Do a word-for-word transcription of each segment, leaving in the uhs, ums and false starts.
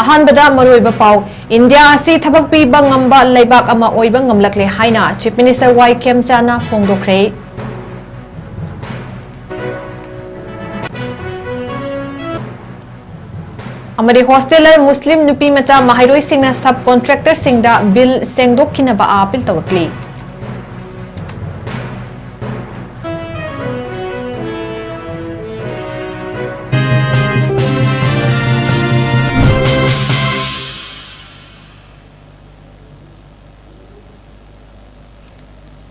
ꯑꯍꯥꯟꯕꯗ ꯃꯔꯨꯑꯣꯏꯕ ꯄꯥꯎ, ꯏꯟꯗꯤꯌꯥ ꯑꯁꯤ ꯊꯕꯛ ꯄꯤꯕ ꯉꯝꯕ ꯂꯩꯕꯥꯛ ꯑꯃ ꯑꯣꯏꯕ ꯉꯝꯂꯛꯂꯦ ꯍꯥꯏꯅ Chief Minister ꯋꯥꯏ ꯈꯦꯝꯆꯥꯅ ꯐꯣꯡꯗꯣꯛꯈ꯭ꯔꯦ꯫ ꯑꯃꯗꯤ ꯍꯣꯁꯇꯦꯂꯔ ꯃꯨꯁꯂꯤꯝ ꯅꯨꯄꯤ ꯃꯆꯥ ꯃꯍꯩꯔꯣꯏꯁꯤꯡꯅ ꯁꯕ ꯀꯣꯟꯇ꯭ꯔꯦꯛꯇꯔꯁꯤꯡꯗ ꯕꯤꯜ ꯁꯦꯡꯗꯣꯛꯈꯤꯅꯕ ꯑꯥꯄꯤꯜ ꯇꯧꯔꯛꯂꯤ꯫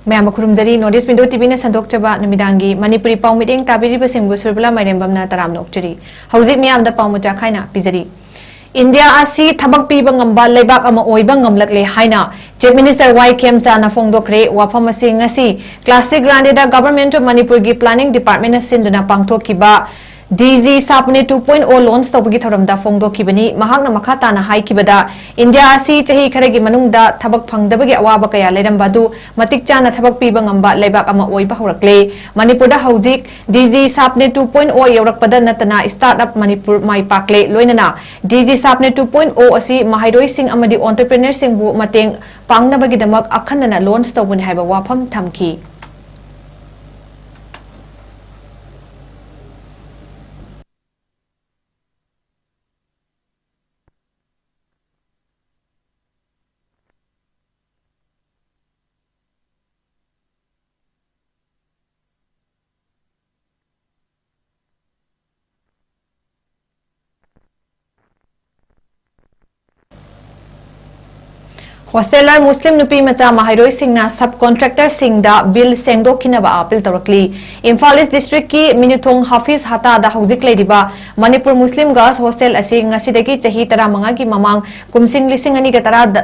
ꯃꯌꯥꯝꯕ ꯈꯨꯔꯨꯝꯖꯔꯤ꯫ North East Window ꯇꯤꯚꯤꯅ ꯁꯟꯗꯣꯛꯆꯕ ꯅꯨꯃꯤꯗꯥꯡꯒꯤ ꯃꯅꯤꯄꯨꯔꯤ ꯄꯥꯎ ꯃꯤꯠꯌꯦꯡ ꯇꯥꯕꯤꯔꯤꯕꯁꯤꯡꯕꯨ ꯁꯨꯔꯕꯂꯥ ꯃꯥꯏꯔꯦꯝꯕꯝꯅ ꯇꯔꯥꯝꯅ ꯑꯣꯛꯆꯔꯤ꯫ ꯍꯧꯖꯤꯛ ꯃꯤꯌꯥꯝꯗ ꯄꯥꯎ ꯃꯆꯥ ꯈꯥꯏꯅ ꯄꯤꯖꯔꯤ꯫ ꯏꯟꯗꯤꯌꯥ ꯑꯁꯤ ꯊꯕꯛ ꯄꯤꯕ ꯉꯝꯕ ꯂꯩꯕꯥꯛ ꯑꯃ ꯑꯣꯏꯕ ꯉꯝꯂꯛꯂꯦ ꯍꯥꯏꯅ Chief Minister ꯋꯥꯏ ꯈꯦꯝꯆꯥꯅ ꯐꯣꯡꯗꯣꯛꯈ꯭ꯔꯦ꯫ ꯋꯥꯐꯝ ꯑꯁꯤ ꯉꯁꯤ Classic Grande the Government of ꯃꯅꯤꯄꯨꯔꯒꯤ Planning Department ꯅ ꯁꯤꯟꯗꯨꯅ ꯄꯥꯡꯊꯣꯛꯈꯤꯕ D G ꯁꯥꯞꯅꯦ two point oh launch ꯇꯧꯕꯒꯤ ꯊꯧꯔꯝꯗ ꯐꯣꯡꯗꯣꯛꯈꯤꯕꯅꯤ꯫ ꯃꯍꯥꯛꯅ ꯃꯈꯥ ꯇꯥꯅ ꯍꯥꯏꯈꯤꯕꯗ, ꯏꯟꯗꯤꯌꯥ ꯑꯁꯤ ꯆꯍꯤ ꯈꯔꯒꯤ ꯃꯅꯨꯡꯗ ꯊꯕꯛ ꯐꯪꯗꯕꯒꯤ ꯑꯋꯥꯕ ꯀꯌꯥ ꯂꯩꯔꯝꯕ ꯑꯗꯨ ꯃꯇꯤꯛ ꯆꯥꯅ ꯊꯕꯛ ꯄꯤꯕ ꯉꯝꯕ ꯂꯩꯕꯥꯛ ꯑꯃ ꯑꯣꯏꯕ ꯍꯧꯔꯛꯂꯦ꯫ ꯃꯅꯤꯄꯨꯔꯗ ꯍꯧꯖꯤꯛ D G ꯁꯥꯞꯅꯦ two point oh ꯌꯧꯔꯛꯄꯗ ꯅꯠꯇꯅ Start Up ꯃꯅꯤꯄꯨꯔ ꯃꯥꯏ ꯄꯥꯛꯂꯦ꯫ ꯂꯣꯏꯅꯅ D G ꯁꯥꯞꯅꯦ two point oh ꯑꯁꯤ ꯃꯍꯩꯔꯣꯏꯁꯤꯡ ꯑꯃꯗꯤ entrepreneur ꯁꯤꯡꯕꯨ ꯃꯇꯦꯡ ꯄꯥꯡꯅꯕꯒꯤꯗꯃꯛ ꯑꯈꯟꯅꯅ launch ꯇꯧꯕꯅꯤ ꯍꯥꯏꯕ ꯋꯥꯐꯝ ꯊꯝꯈꯤ꯫ ꯍꯣꯁꯇꯦꯂꯔ ꯃꯨꯁꯂꯤꯝ ꯅꯨꯄꯤ ꯃꯆꯥ ꯃꯍꯩꯔꯣꯏꯁꯤꯡꯅ ꯁꯕ ꯀꯣꯟꯇ꯭ꯔꯦꯛꯇꯔꯁꯤꯡꯗ ꯕꯤꯜ ꯁꯦꯡꯗꯣꯛꯈꯤꯅꯕ ꯑꯥꯄꯤꯜ ꯇꯧꯔꯛꯂꯤ꯫ ꯏꯝꯐꯥꯜ ꯏꯁ ꯗꯤꯁꯇ꯭ꯔꯤꯛꯀꯤ ꯃꯤꯅꯨꯊꯣꯡ ꯍꯥꯐꯤꯖ ꯍꯇꯥꯗ ꯍꯧꯖꯤꯛ ꯂꯩꯔꯤꯕ ꯃꯅꯤꯄꯨꯔ ꯃꯨꯁꯂꯤꯝ ꯒꯔꯜꯁ ꯍꯣꯁꯇꯦꯜ ꯑꯁꯤ ꯉꯁꯤꯗꯒꯤ ꯆꯍꯤ ꯇꯔꯥꯃꯉꯥꯒꯤ ꯃꯃꯥꯡ ꯀꯨꯝꯁꯤꯡ ꯂꯤꯁꯤꯡ ꯑꯅꯤꯒ ꯇꯔꯥꯗ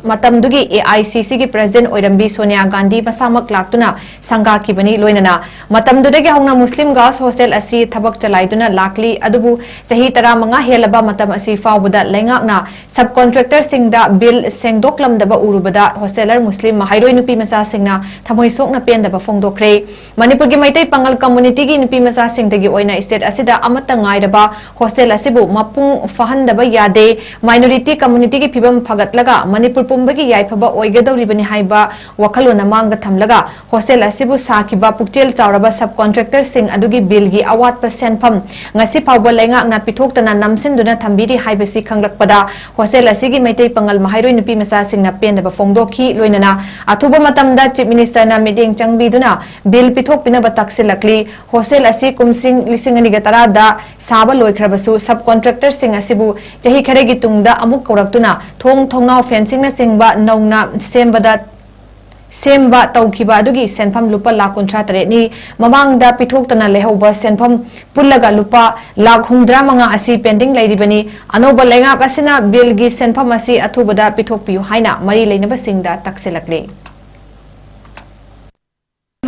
ꯃꯇꯝꯗꯨꯒꯤ ꯑꯦ ꯑꯥꯏ ꯁꯤ ꯁꯤꯒꯤ ꯄ꯭ꯔꯦꯁꯤꯗꯦꯟꯠ ꯑꯣꯏꯔꯝꯕꯤ ꯁꯣꯅꯤꯌꯥ ꯒꯥꯟꯙꯤ ꯃꯁꯥꯃꯛ ꯂꯥꯛꯇꯨꯅ ꯁꯪꯒꯥꯈꯤꯕꯅꯤ꯫ ꯂꯣꯏꯅꯅ ꯃꯇꯝꯗꯨꯗꯒꯤ ꯍꯧꯅ ꯃꯨꯁꯂꯤꯝ ꯒꯔꯜꯁ ꯍꯣꯁꯇꯦꯜ ꯑꯁꯤ ꯊꯕꯛ ꯆꯂꯥꯏꯗꯨꯅ ꯂꯥꯛꯂꯤ꯫ ꯑꯗꯨꯕꯨ ꯆꯍꯤ ꯇꯔꯥꯃꯉꯥ ꯍꯦꯜꯂꯕ ꯃꯇꯝ ꯑꯁꯤ ꯐꯥꯎꯕꯗ ꯂꯩꯉꯥꯛꯅ ꯁꯕ ꯀꯣꯟꯇ꯭ꯔꯦꯛꯇꯔꯁꯤꯡꯗ ꯕꯤꯜ ꯁꯦꯡꯗꯣꯛꯂꯝꯗꯕ ꯎꯔꯨꯕꯗ ꯍꯣꯁꯇꯦꯂꯔ ꯃꯨꯁꯂꯤꯝ ꯃꯍꯩꯔꯣꯏ ꯅꯨꯄꯤ ꯃꯆꯥꯁꯤꯡꯅ ꯊꯃꯣꯏ ꯁꯣꯛꯅ ꯄꯦꯟꯗꯕ ꯐꯣꯡꯗꯣꯛꯈ꯭ꯔꯦ꯫ ꯃꯅꯤꯄꯨꯔꯒꯤ ꯃꯩꯇꯩ ꯄꯥꯉꯜ ꯀꯝꯃꯨꯅꯤꯇꯤꯒꯤ ꯅꯨꯄꯤ ꯃꯆꯥꯁꯤꯡꯗꯒꯤ ꯑꯣꯏꯅ ꯁ꯭ꯇꯦꯠ ꯑꯁꯤꯗ ꯑꯃꯠꯇ ꯉꯥꯏꯔꯕ ꯍꯣꯁꯇꯦꯜ ꯑꯁꯤꯕꯨ ꯃꯄꯨꯡ ꯐꯥꯍꯟꯗꯕ ꯌꯥꯗꯦ꯫ ꯃꯥꯏꯅꯣꯔꯤꯇꯤ ꯀꯝꯃꯨꯅꯤꯇꯤꯒꯤ ꯐꯤꯕꯝ ꯐꯒꯠꯂꯒ ꯃꯅꯤꯄꯨꯔ ꯄꯨꯝꯕꯒꯤ ꯌꯥꯏꯐꯕ ꯑꯣꯏꯒꯗꯧꯔꯤꯕꯅꯤ ꯍꯥꯏꯕ ꯋꯥꯈꯜꯂꯣꯟ ꯑꯃꯥꯡꯗ ꯊꯝꯂꯒ ꯍꯣꯁꯇꯦꯜ ꯑꯁꯤꯕꯨ ꯁꯥꯈꯤꯕ ꯄꯨꯛꯆꯦꯜ ꯆꯥꯎꯔꯕ ꯁꯕ ꯀꯣꯟꯇ꯭ꯔꯦꯛꯇꯔꯁꯤꯡ ꯑꯗꯨꯒꯤ ꯕꯤꯜꯒꯤ ꯑꯋꯥꯠꯄ ꯁꯦꯟꯐꯝ ꯉꯁꯤ ꯐꯥꯎꯕ ꯂꯩꯉꯥꯛꯅ ꯄꯤꯊꯣꯛꯇꯅ ꯅꯝꯁꯤꯟꯗꯨꯅ ꯊꯝꯕꯤꯔꯤ ꯍꯥꯏꯕꯁꯤ ꯈꯪꯂꯛꯄꯗ ꯍꯣꯁꯇꯦꯜ ꯑꯁꯤꯒꯤ ꯃꯩꯇꯩ ꯄꯥꯉꯜ ꯃꯍꯩꯔꯣꯏ ꯅꯨꯄꯤ ꯃꯆꯥꯁꯤꯡꯅ ꯄꯦꯟꯗꯕ ꯐꯣꯡꯗꯣꯛꯈꯤ꯫ ꯂꯣꯏꯅꯅ ꯑꯊꯨꯕ ꯃꯇꯝꯗ ꯆꯤꯐ ꯃꯤꯅꯤꯁꯇꯔꯅ ꯃꯤꯠꯌꯦꯡ ꯆꯪꯕꯤꯗꯨꯅ ꯕꯤꯜ ꯄꯤꯊꯣꯛꯄꯤꯅꯕ ꯇꯛꯁꯤꯜꯂꯛꯂꯤ꯫ ꯍꯣꯁꯇꯦꯜ ꯑꯁꯤ ꯀꯨꯝꯁꯤꯡ ꯂꯤꯁꯤꯡ ꯑꯅꯤꯒ ꯇꯔꯥꯗ ꯁꯥꯕ ꯂꯣꯏꯈ꯭ꯔꯕꯁꯨ ꯁꯕ ꯀꯣꯟꯇ꯭ꯔꯦꯛꯇꯔꯁꯤꯡ ꯑꯁꯤꯕꯨ ꯆꯍꯤ ꯈꯔꯒꯤ ꯇꯨꯡꯗ ꯑꯃꯨꯛ ꯀꯧꯔꯛꯇꯨꯅ ꯊꯣꯡ ꯊꯣꯡꯅꯥꯎ ꯐꯦꯟꯁꯤꯡꯅꯆꯤꯡꯕ ꯅꯧꯅ ꯁꯦꯝꯕꯗ ꯁꯦꯝꯕ ꯇꯧꯈꯤꯕ ꯑꯗꯨꯒꯤ ꯁꯦꯟꯐꯝ ꯂꯨꯄꯥ ꯂꯥꯈ ꯀꯨꯟꯊ꯭ꯔꯥ ꯇꯔꯦꯠꯅꯤ꯫ ꯃꯃꯥꯡꯗ ꯄꯤꯊꯣꯛꯇꯅ ꯂꯩꯍꯧꯕ ꯁꯦꯟꯐꯝ ꯄꯨꯜꯂꯒ ꯂꯨꯄꯥ ꯂꯥꯈ ꯍꯨꯝꯗ꯭ꯔꯥ ꯃꯉꯥ ꯑꯁꯤ ꯄꯦꯟꯗꯤꯡ ꯂꯩꯔꯤꯕꯅꯤ꯫ ꯑꯅꯧꯕ ꯂꯩꯉꯥꯛ ꯑꯁꯤꯅ ꯕꯤꯜꯒꯤ ꯁꯦꯟꯐꯝ ꯑꯁꯤ ꯑꯊꯨꯕꯗ ꯄꯤꯊꯣꯛꯄꯤꯌꯨ ꯍꯥꯏꯅ ꯃꯔꯤ ꯂꯩꯅꯕꯁꯤꯡꯗ ꯇꯛꯁꯤꯜꯂꯛꯂꯤ꯫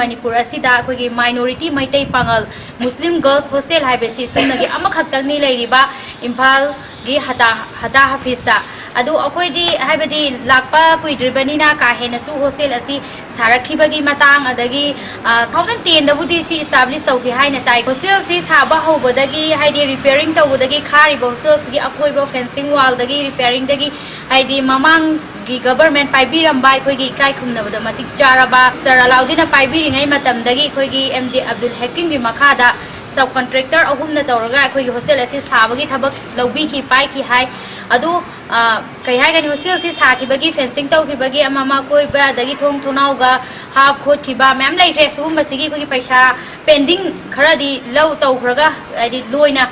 ꯃꯅꯤꯄꯨꯔ ꯑꯁꯤꯗ ꯑꯩꯈꯣꯏꯒꯤ ꯃꯥꯏꯅꯣꯔꯤꯇꯤ ꯃꯩꯇꯩ ꯄꯥꯉꯜ ꯃꯨꯁꯂꯤꯝ ꯒꯔꯜꯁ ꯍꯣꯁꯇꯦꯜ ꯍꯥꯏꯕꯁꯤ ꯁꯨꯞꯅꯒꯤ ꯑꯃꯈꯛꯇꯪꯅꯤ ꯂꯩꯔꯤꯕ ꯏꯝꯐꯥꯜꯒꯤ ꯍꯇꯥ ꯍꯇꯥ ꯍꯥꯐꯤꯁꯇ꯫ ꯑꯗꯨ ꯑꯩꯈꯣꯏꯗꯤ ꯍꯥꯏꯕꯗꯤ ꯂꯥꯛꯄ ꯀꯨꯏꯗ꯭ꯔꯤꯕꯅꯤꯅ ꯀꯥ ꯍꯦꯟꯅꯁꯨ ꯍꯣꯁꯇꯦꯜ ꯑꯁꯤ ꯁꯥꯔꯛꯈꯤꯕꯒꯤ ꯃꯇꯥꯡ, ꯑꯗꯒꯤ ꯇꯨ ꯊꯥꯎꯖꯟ ꯇꯦꯟꯗꯕꯨꯗꯤ ꯁꯤ ꯏꯁꯇꯥꯕ꯭ꯂꯤꯁ ꯇꯧꯈꯤ ꯍꯥꯏꯅ ꯇꯥꯏ꯫ ꯍꯣꯁꯇꯦꯜꯁꯤ ꯁꯥꯕ ꯍꯧꯕꯗꯒꯤ ꯍꯥꯏꯗꯤ ꯔꯤꯄꯤꯌꯥꯔꯤꯡ ꯇꯧꯕꯗꯒꯤ ꯈꯥꯔꯤꯕ ꯍꯣꯁꯇꯦꯜꯁꯤꯒꯤ ꯑꯀꯣꯏꯕ ꯐꯦꯟꯁꯤꯡ ꯋꯥꯜꯗꯒꯤ ꯔꯤꯄꯤꯌꯥꯔꯤꯡꯗꯒꯤ ꯍꯥꯏꯗꯤ ꯃꯃꯥꯡꯒꯤ ꯒꯕꯔꯃꯦꯟ ꯄꯥꯏꯕꯤꯔꯝꯕ ꯑꯩꯈꯣꯏꯒꯤ ꯏꯀꯥꯏ ꯈꯨꯝꯅꯕꯗ ꯃꯇꯤꯛ ꯆꯥꯔꯕ ꯁꯥꯔ ꯑꯂꯥꯎꯗꯤꯟꯅ ꯄꯥꯏꯕꯤꯔꯤꯉꯩ ꯃꯇꯝꯗꯒꯤ ꯑꯩꯈꯣꯏꯒꯤ ꯑꯦꯝ ꯗꯤ ꯑꯕꯗꯨꯜ ꯍꯀꯤꯝꯒꯤ ꯃꯈꯥꯗ ꯁꯕ ꯀꯣꯟꯇ꯭ꯔꯦꯛꯇꯔ ꯑꯍꯨꯝꯅ ꯇꯧꯔꯒ ꯑꯩꯈꯣꯏꯒꯤ ꯍꯣꯁꯇꯦꯜ ꯑꯁꯤ ꯁꯥꯕꯒꯤ ꯊꯕꯛ ꯂꯧꯕꯤꯈꯤ, ꯄꯥꯏꯈꯤ ꯍꯥꯏ꯫ ꯑꯗꯨ, ꯑ, ꯀꯩ ꯍꯥꯏꯒꯅꯤ, ꯍꯣꯁꯇꯦꯜꯁꯤ ꯁꯥꯈꯤꯕꯒꯤ, ꯐꯦꯟꯁꯤꯡ ꯇꯧꯈꯤꯕꯒꯤ, ꯑꯃ ꯑꯃ ꯀꯣꯏꯕ, ꯑꯗꯒꯤ ꯊꯣꯡ ꯊꯣꯡꯅꯥꯎꯒ ꯍꯥꯞ ꯈꯣꯠꯈꯤꯕ ꯃꯌꯥꯝ ꯂꯩꯈ꯭ꯔꯦ꯫ ꯁꯤꯒꯨꯝꯕꯁꯤꯒꯤ ꯑꯩꯈꯣꯏꯒꯤ ꯄꯩꯁꯥ ꯄꯦꯟꯗꯤꯡ ꯈꯔꯗꯤ ꯂꯧ ꯇꯧꯈ꯭ꯔꯒ, ꯍꯥꯏꯗꯤ ꯂꯣꯏꯅ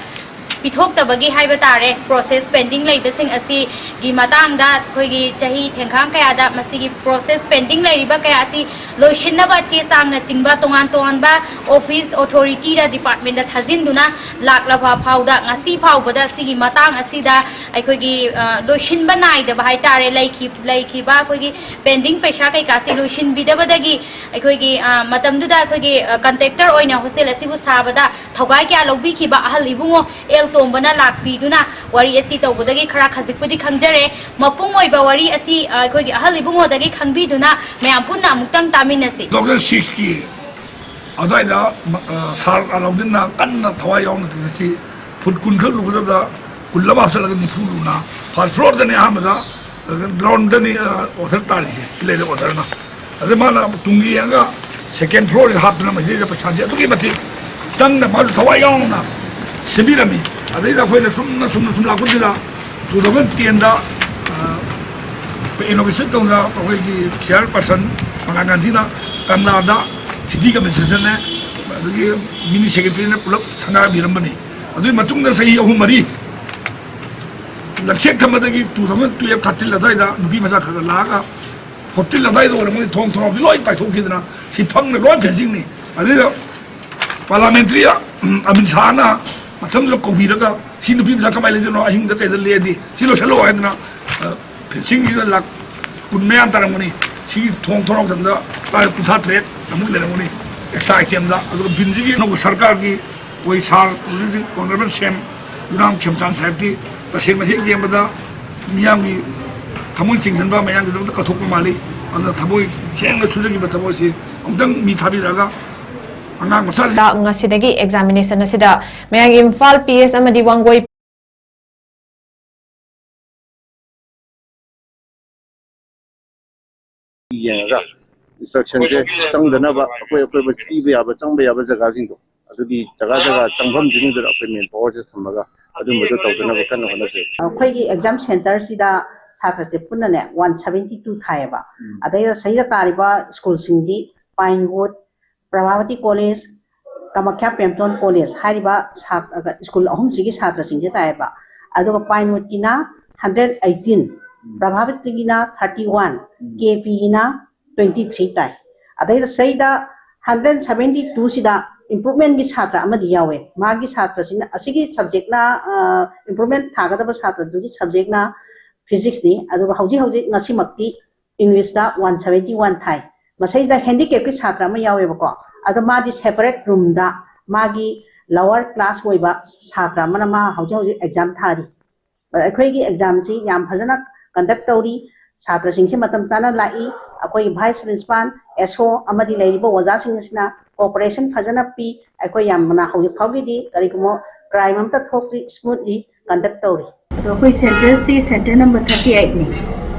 ꯄꯤꯊꯣꯛꯇꯕꯒꯤ ꯍꯥꯏꯕ ꯇꯥꯔꯦ, ꯄ꯭ꯔꯣꯁꯦꯁ ꯄꯦꯟꯗꯤꯡ ꯂꯩꯕꯁꯤꯡ ꯑꯁꯤꯒꯤ ꯃꯇꯥꯡꯗ ꯑꯩꯈꯣꯏꯒꯤ ꯆꯍꯤ ꯊꯦꯡꯈꯥꯡ ꯀꯌꯥꯗ ꯃꯁꯤꯒꯤ ꯄ꯭ꯔꯣꯁꯦꯁ ꯄꯦꯟꯗꯤꯡ ꯂꯩꯔꯤꯕ ꯀꯌꯥ ꯑꯁꯤ ꯂꯣꯏꯁꯤꯟꯅꯕ ꯆꯦ ꯆꯥꯡꯅꯆꯤꯡꯕ ꯇꯣꯉꯥꯟ ꯇꯣꯉꯥꯟꯕ ꯑꯣꯐꯤꯁ ꯑꯣꯊꯣꯔꯤꯇꯤꯗ ꯗꯤꯄꯥꯔꯠꯃꯦꯟꯗ ꯊꯥꯖꯤꯟꯗꯨꯅ ꯂꯥꯛꯂꯕ ꯐꯥꯎꯗ ꯉꯁꯤ ꯐꯥꯎꯕꯗ ꯁꯤꯒꯤ ꯃꯇꯥꯡ ꯑꯁꯤꯗ ꯑꯩꯈꯣꯏꯒꯤ, ꯑ, ꯂꯣꯏꯁꯤꯟꯕ ꯅꯥꯏꯗꯕ ꯍꯥꯏ ꯇꯥꯔꯦ, ꯂꯩꯈꯤ-, ꯂꯩꯈꯤꯕ ꯑꯩꯈꯣꯏꯒꯤ ꯄꯦꯟꯗꯤꯡ ꯄꯩꯁꯥ ꯀꯩꯀꯥꯁꯤ ꯂꯣꯏꯁꯤꯟꯕꯤꯗꯕꯗꯒꯤ ꯑꯩꯈꯣꯏꯒꯤ, ꯑ, ꯃꯇꯝꯗꯨꯗ ꯑꯩꯈꯣꯏꯒꯤ, ꯑ, ꯀꯟꯇ꯭ꯔꯦꯛꯇꯔ ꯑꯣꯏꯅ ꯍꯣꯁꯇꯦꯜ ꯑꯁꯤꯕꯨ ꯁꯥꯕꯗ ꯊꯧꯒꯥꯏ ꯀꯌꯥ ꯂꯧꯕꯤꯈꯤꯕ ꯑꯍꯜ ꯏꯕꯨꯡꯉꯣ ꯑꯦꯜ ꯇꯣꯝꯕꯅ ꯂꯥꯛꯄꯤꯗꯨꯅ ꯋꯥꯔꯤ ꯑꯁꯤ ꯇꯧꯕꯗꯒꯤ ꯈꯔ ꯈꯖꯤꯛꯄꯨꯗꯤ ꯈꯪꯖꯔꯦ꯫ ꯃꯄꯨꯡ ꯑꯣꯏꯕ ꯋꯥꯔꯤ ꯑꯁꯤ, ꯑ, ꯑꯩꯈꯣꯏꯒꯤ ꯑꯍꯜ ꯏꯕꯨꯡꯉꯣꯗꯒꯤ ꯈꯪꯕꯤꯗꯨꯅ ꯃꯌꯥꯝ ꯄꯨꯟꯅ ꯑꯃꯨꯛꯇꯪ ꯇꯥꯃꯤꯟꯅꯁꯤ꯫ ꯇꯨ ꯊꯥꯎꯖꯟ ꯁꯤꯛꯁꯀꯤ ꯑꯗꯨꯋꯥꯏꯗ, ꯑ, ꯁꯥꯔ ꯑꯂꯥꯎꯗꯤꯟꯅ ꯀꯟꯅ ꯊꯋꯥꯏ ꯌꯥꯎꯅ ꯇꯧꯔꯤꯁꯤ, ꯐꯨꯠ ꯀꯨꯟ ꯈꯛ ꯂꯨꯒꯗꯕꯗ ꯀꯨꯟ ꯑꯃ ꯍꯥꯞꯆꯤꯜꯂꯒ ꯅꯤꯐꯨ ꯂꯨꯅ ꯐꯥꯔꯁ ꯐ꯭ꯂꯣꯔꯗꯅꯤ ꯑꯍꯥꯟꯕꯗ, ꯑꯗꯨꯒ ꯒ꯭ꯔꯥꯎꯟꯗꯅꯤ, ꯑ, ꯑꯣꯔꯗꯔ ꯇꯥꯔꯤꯁꯦ, ꯁꯤ ꯂꯩꯔꯦ ꯑꯣꯔꯗꯔꯅ꯫ ꯑꯗꯩ ꯃꯥꯅ ꯇꯨꯡꯒꯤ ꯌꯦꯡꯉꯒ ꯁꯦꯀꯦꯟ ꯐ꯭ꯂꯣꯔꯁꯤ ꯍꯥꯞꯇꯅ ꯃꯁꯤꯗꯩꯗ ꯄꯩꯁꯥꯁꯦ ꯑꯗꯨꯛꯀꯤ ꯃꯇꯤꯛ ꯆꯪꯅ ꯃꯥꯁꯨ ꯊꯋꯥꯏ ꯌꯥꯎꯅ ꯁꯦꯝꯕꯤꯔꯝꯃꯤ꯫ ꯑꯗꯩꯗ ꯑꯩꯈꯣꯏꯅ ꯁꯨꯝꯅ ꯁꯨꯝꯅ ꯁꯨꯝ ꯂꯥꯛꯄꯁꯤꯗ ꯇꯨ ꯊꯥꯎꯖꯟ ꯇꯦꯟꯗ, ꯑ, ꯑꯩꯈꯣꯏ ꯏꯅꯣꯒ꯭ꯔꯦꯁꯟ ꯇꯧꯗꯅ ꯑꯩꯈꯣꯏꯒꯤ ꯆꯤꯌꯔ ꯄꯥꯔꯁꯟ ꯁꯣꯅꯤꯌꯥ ꯒꯥꯟꯙꯤꯅ ꯀꯪꯂꯥꯗ ꯁꯤꯇꯤ ꯑꯦꯗꯃꯤꯅꯤꯁꯇ꯭ꯔꯦꯁꯟꯅꯦ, ꯑꯗꯒꯤ ꯃꯤꯅꯤ ꯁꯦꯀ꯭ꯔꯦꯇꯔꯤꯅ ꯄꯨꯂꯞ ꯁꯪꯒꯥꯕꯤꯔꯝꯕꯅꯤ꯫ ꯑꯗꯨꯒꯤ ꯃꯇꯨꯡꯗ ꯆꯍꯤ ꯑꯍꯨꯝ ꯃꯔꯤ ꯂꯪꯁꯦꯛ ꯊꯝꯕꯗꯒꯤ ꯇꯨ ꯊꯥꯎꯖꯟ ꯇꯨꯌꯦꯜꯞ ꯊꯥꯔꯇꯤꯟ ꯑꯗꯨꯋꯥꯏꯗ ꯅꯨꯄꯤ ꯃꯆꯥ ꯈꯔ ꯈꯔ ꯂꯥꯛꯑꯒ ꯐꯣꯔꯇꯤꯟ ꯑꯗꯨꯋꯥꯏꯗ ꯑꯣꯏꯔꯝꯒꯅꯤ, ꯊꯣꯡ ꯊꯣꯡꯅꯥꯎꯗꯤ ꯂꯣꯏ ꯄꯥꯏꯊꯣꯛꯈꯤꯗꯅ ꯁꯤ ꯐꯝꯅ ꯂꯣꯏ ꯐꯦꯟꯁꯤꯡꯅꯤ꯫ ꯑꯗꯨꯗ ꯄꯥꯔꯂꯥꯃꯦꯟꯇꯔꯤ, ꯎꯝ, ꯑꯃꯤꯠ ꯁꯥꯍꯅ ꯃꯇꯝꯗꯨꯗ ꯀꯧꯕꯤꯔꯒ ꯁꯤ ꯅꯨꯄꯤ ꯃꯆꯥ ꯀꯃꯥꯏꯅ ꯂꯩꯗꯣꯏꯅꯣ, ꯑꯍꯤꯡꯗ ꯀꯩꯗ ꯂꯦꯛꯑꯗꯤ ꯁꯤ ꯂꯣꯏꯁꯤꯜꯂꯣ ꯍꯥꯏꯗꯅ, ꯑ, ꯐꯦꯟꯁꯤꯡꯁꯤꯗ ꯂꯥꯛ ꯀꯨꯟ ꯃꯌꯥ ꯇꯥꯔꯝꯒꯅꯤ꯫ ꯁꯤꯒꯤ ꯊꯣꯡ ꯊꯣꯡꯅꯥꯎ ꯆꯟꯕꯗ ꯂꯨꯄꯥ ꯀꯨꯟꯊ꯭ꯔꯥ ꯇꯔꯦꯠ ꯑꯃꯨꯛ ꯂꯩꯔꯝꯒꯅꯤ ꯑꯦꯛꯁꯇ꯭ꯔꯥ ꯑꯥꯏꯇꯦꯝꯗ꯫ ꯑꯗꯨꯒ ꯕꯤꯟꯁꯤꯒꯤ ꯑꯅꯧꯕ ꯁꯔꯀꯥꯔꯒꯤ ꯑꯩꯈꯣꯏ ꯁꯥꯔ ꯍꯧꯖꯤꯛ ꯍꯧꯖꯤꯛ ꯑꯣꯅꯔꯦꯕꯜ ꯁꯤ ꯑꯦꯝ ꯌꯨꯅꯥꯝ ꯈꯦꯝꯆꯥꯟ ꯁꯥꯍꯦꯕꯇꯤ ꯇꯁꯦꯡꯅ ꯍꯦꯛ ꯌꯦꯡꯕꯗ ꯃꯤꯌꯥꯝꯒꯤ ꯊꯃꯣꯏ ꯆꯤꯡꯁꯤꯟꯕ, ꯃꯌꯥꯝꯒꯤꯗꯃꯛꯇ ꯀꯠꯊꯣꯛꯄ ꯃꯥꯜꯂꯤ꯫ ꯑꯗꯨꯅ ꯊꯃꯣꯏ ꯁꯦꯡꯅ ꯁꯨꯖꯈꯤꯕ ꯊꯕꯛ ꯑꯁꯤ ꯑꯃꯨꯛꯇꯪ ꯃꯤ ꯊꯥꯕꯤꯔꯛꯑꯒ ꯑꯉꯥꯡ ꯃꯆꯥꯁꯤꯡ ꯉꯁꯤꯗꯒꯤ ꯑꯦꯛꯖꯥꯃꯤꯅꯦꯁꯟ ꯑꯁꯤꯗ ꯃꯌꯥꯝꯒꯤ ꯏꯝꯐꯥꯜ ꯄꯤ ꯑꯦꯁ ꯑꯃꯗꯤ ꯋꯥꯡꯒꯣꯏ ꯌꯦꯡꯉꯒ ꯏꯟꯁꯇ꯭ꯔꯛꯁꯟꯁꯦ ꯆꯪꯗꯅꯕ ꯑꯩꯈꯣꯏ ꯑꯩꯈꯣꯏ ꯄꯤꯕ ꯌꯥꯕ, ꯆꯪꯕ ꯌꯥꯕ ꯖꯒꯥꯁꯤꯡꯗꯣ, ꯑꯗꯨꯒꯤ ꯖꯒꯥ ꯖꯒꯥ ꯆꯪꯐꯝꯁꯤꯡꯗꯨꯗ ꯑꯩꯈꯣꯏ ꯃꯦꯟ ꯄꯥꯋꯔꯁꯦ ꯊꯝꯃꯒ ꯑꯗꯨꯝꯕꯗꯣ ꯇꯧꯗꯅꯕ ꯀꯟꯅ ꯍꯣꯠꯅꯖꯩ꯫ ꯑꯩꯈꯣꯏꯒꯤ ꯑꯦꯛꯖꯥꯝ ꯁꯦꯟꯇꯔꯁꯤꯗ ꯁꯥꯇ꯭ꯔꯁꯦ ꯄꯨꯟꯅꯅꯦ ꯋꯥꯟ ꯁꯚꯦꯟꯇꯤ ꯇꯨ ꯊꯥꯏꯌꯦꯕ꯫ ꯎꯝ꯫ ꯑꯗꯩꯗ ꯁꯤꯗ ꯇꯥꯔꯤꯕ ꯁ꯭ꯀꯨꯜꯁꯤꯡꯗꯤ pinewood, Prabhavati college, Kamakhya ꯄ꯭ꯔꯦꯝꯇꯣꯟ college ꯍꯥꯏꯔꯤꯕ ꯁꯥꯠ-, ꯁ꯭ꯀꯨꯜ ꯑꯍꯨꯝꯁꯤꯒꯤ ꯁꯥꯇ꯭ꯔꯁꯤꯡꯁꯦ ꯇꯥꯏꯌꯦꯕ꯫ ꯑꯗꯨꯒ ꯄꯥꯏꯟꯋꯨꯗꯀꯤꯅ ꯍꯟꯗ꯭ꯔꯦꯠ ꯑꯩꯠꯇꯤꯟ, ꯎꯝ꯫ ꯄ꯭ꯔꯚꯥꯕꯤꯠꯀꯤꯅ ꯊꯥꯔꯇꯤ ꯋꯥꯟ, ꯎꯝ꯫ ꯀꯦ ꯄꯤꯒꯤꯅ ꯇ꯭ꯋꯦꯟꯇꯤ ꯊ꯭ꯔꯤ ꯇꯥꯏ꯫ ꯑꯗꯩꯗ ꯁꯤꯗ ꯍꯟꯗ꯭ꯔꯦꯠ ꯁꯚꯦꯟꯇꯤ ꯇꯨꯁꯤꯗ ꯏꯝꯄ꯭ꯔꯨꯚꯃꯦꯟꯒꯤ ꯁꯥꯇ꯭ꯔ ꯑꯃꯗꯤ ꯌꯥꯎꯋꯦ꯫ ꯃꯥꯒꯤ ꯁꯥꯇ꯭ꯔꯁꯤꯅ ꯑꯁꯤꯒꯤ ꯁꯕꯖꯦꯛꯅ, ꯑ, ꯏꯝꯄ꯭ꯔꯨꯚꯃꯦꯟ ꯊꯥꯒꯗꯕ ꯁꯥꯇ꯭ꯔꯗꯨꯒꯤ ꯁꯕꯖꯦꯛꯅ ꯐꯤꯖꯤꯛꯁꯅꯤ꯫ ꯑꯗꯨꯒ ꯍꯧꯖꯤꯛ ꯍꯧꯖꯤꯛ ꯉꯁꯤꯃꯛꯇꯤ ꯏꯪꯂꯤꯁꯇ ꯋꯥꯟ ꯁꯚꯦꯟꯇꯤ ꯋꯥꯟ ꯊꯥꯏ꯫ ꯃꯁꯩꯁꯤꯗ ꯍꯦꯟꯗꯤꯀꯦꯞꯀꯤ ꯁꯥꯇ꯭ꯔ ꯑꯃ ꯌꯥꯎꯋꯦꯕꯀꯣ꯫ ꯑꯗꯣ ꯃꯥꯗꯤ ꯁꯦꯄꯔꯦꯠ ꯔꯨꯝꯗ ꯃꯥꯒꯤ ꯂꯋꯔ ꯀ꯭ꯂꯥꯁ ꯑꯣꯏꯕ ꯁꯥꯇ꯭ꯔ ꯑꯃꯅ ꯃꯥ ꯍꯧꯖꯤꯛ ꯍꯧꯖꯤꯛ ꯑꯦꯛꯖꯥꯝ ꯊꯥꯔꯤ꯫ ꯑꯗ ꯑꯩꯈꯣꯏꯒꯤ ꯑꯦꯛꯖꯥꯝꯁꯤ ꯌꯥꯝ ꯐꯖꯅ ꯀꯟꯗꯛ ꯇꯧꯔꯤ꯫ ꯁꯥꯇ꯭ꯔꯁꯤꯡꯁꯤ ꯃꯇꯝ ꯆꯥꯅ ꯂꯥꯛꯏ꯫ ꯑꯩꯈꯣꯏꯒꯤ ꯚꯥꯏꯁ ꯄ꯭ꯔꯤꯟꯁꯤꯄꯥꯜ, ꯑꯦꯁ ꯑꯣ ꯑꯃꯗꯤ ꯂꯩꯔꯤꯕ ꯑꯣꯖꯥꯁꯤꯡ ꯑꯁꯤꯅ ꯀꯣꯑꯣꯄꯔꯦꯁꯟ ꯐꯖꯅ ꯄꯤ꯫ ꯑꯩꯈꯣꯏ ꯌꯥꯝꯅ ꯍꯧꯖꯤꯛ ꯐꯥꯎꯒꯤꯗꯤ ꯀꯔꯤꯒꯨꯝꯕ ꯀ꯭ꯔꯥꯏꯝ ꯑꯝꯇ ꯊꯣꯛꯇ꯭ꯔꯤ, ꯁ꯭ꯃꯨꯠꯂꯤ ꯀꯟꯗꯛ ꯇꯧꯔꯤ꯫ ꯑꯗꯣ ꯑꯩꯈꯣꯏ ꯁꯦꯟꯇꯔꯁꯤ ꯁꯦꯟꯇꯔ ꯅꯝꯕꯔ ꯊꯥꯔꯇꯤ ꯑꯩꯠꯅꯤ꯫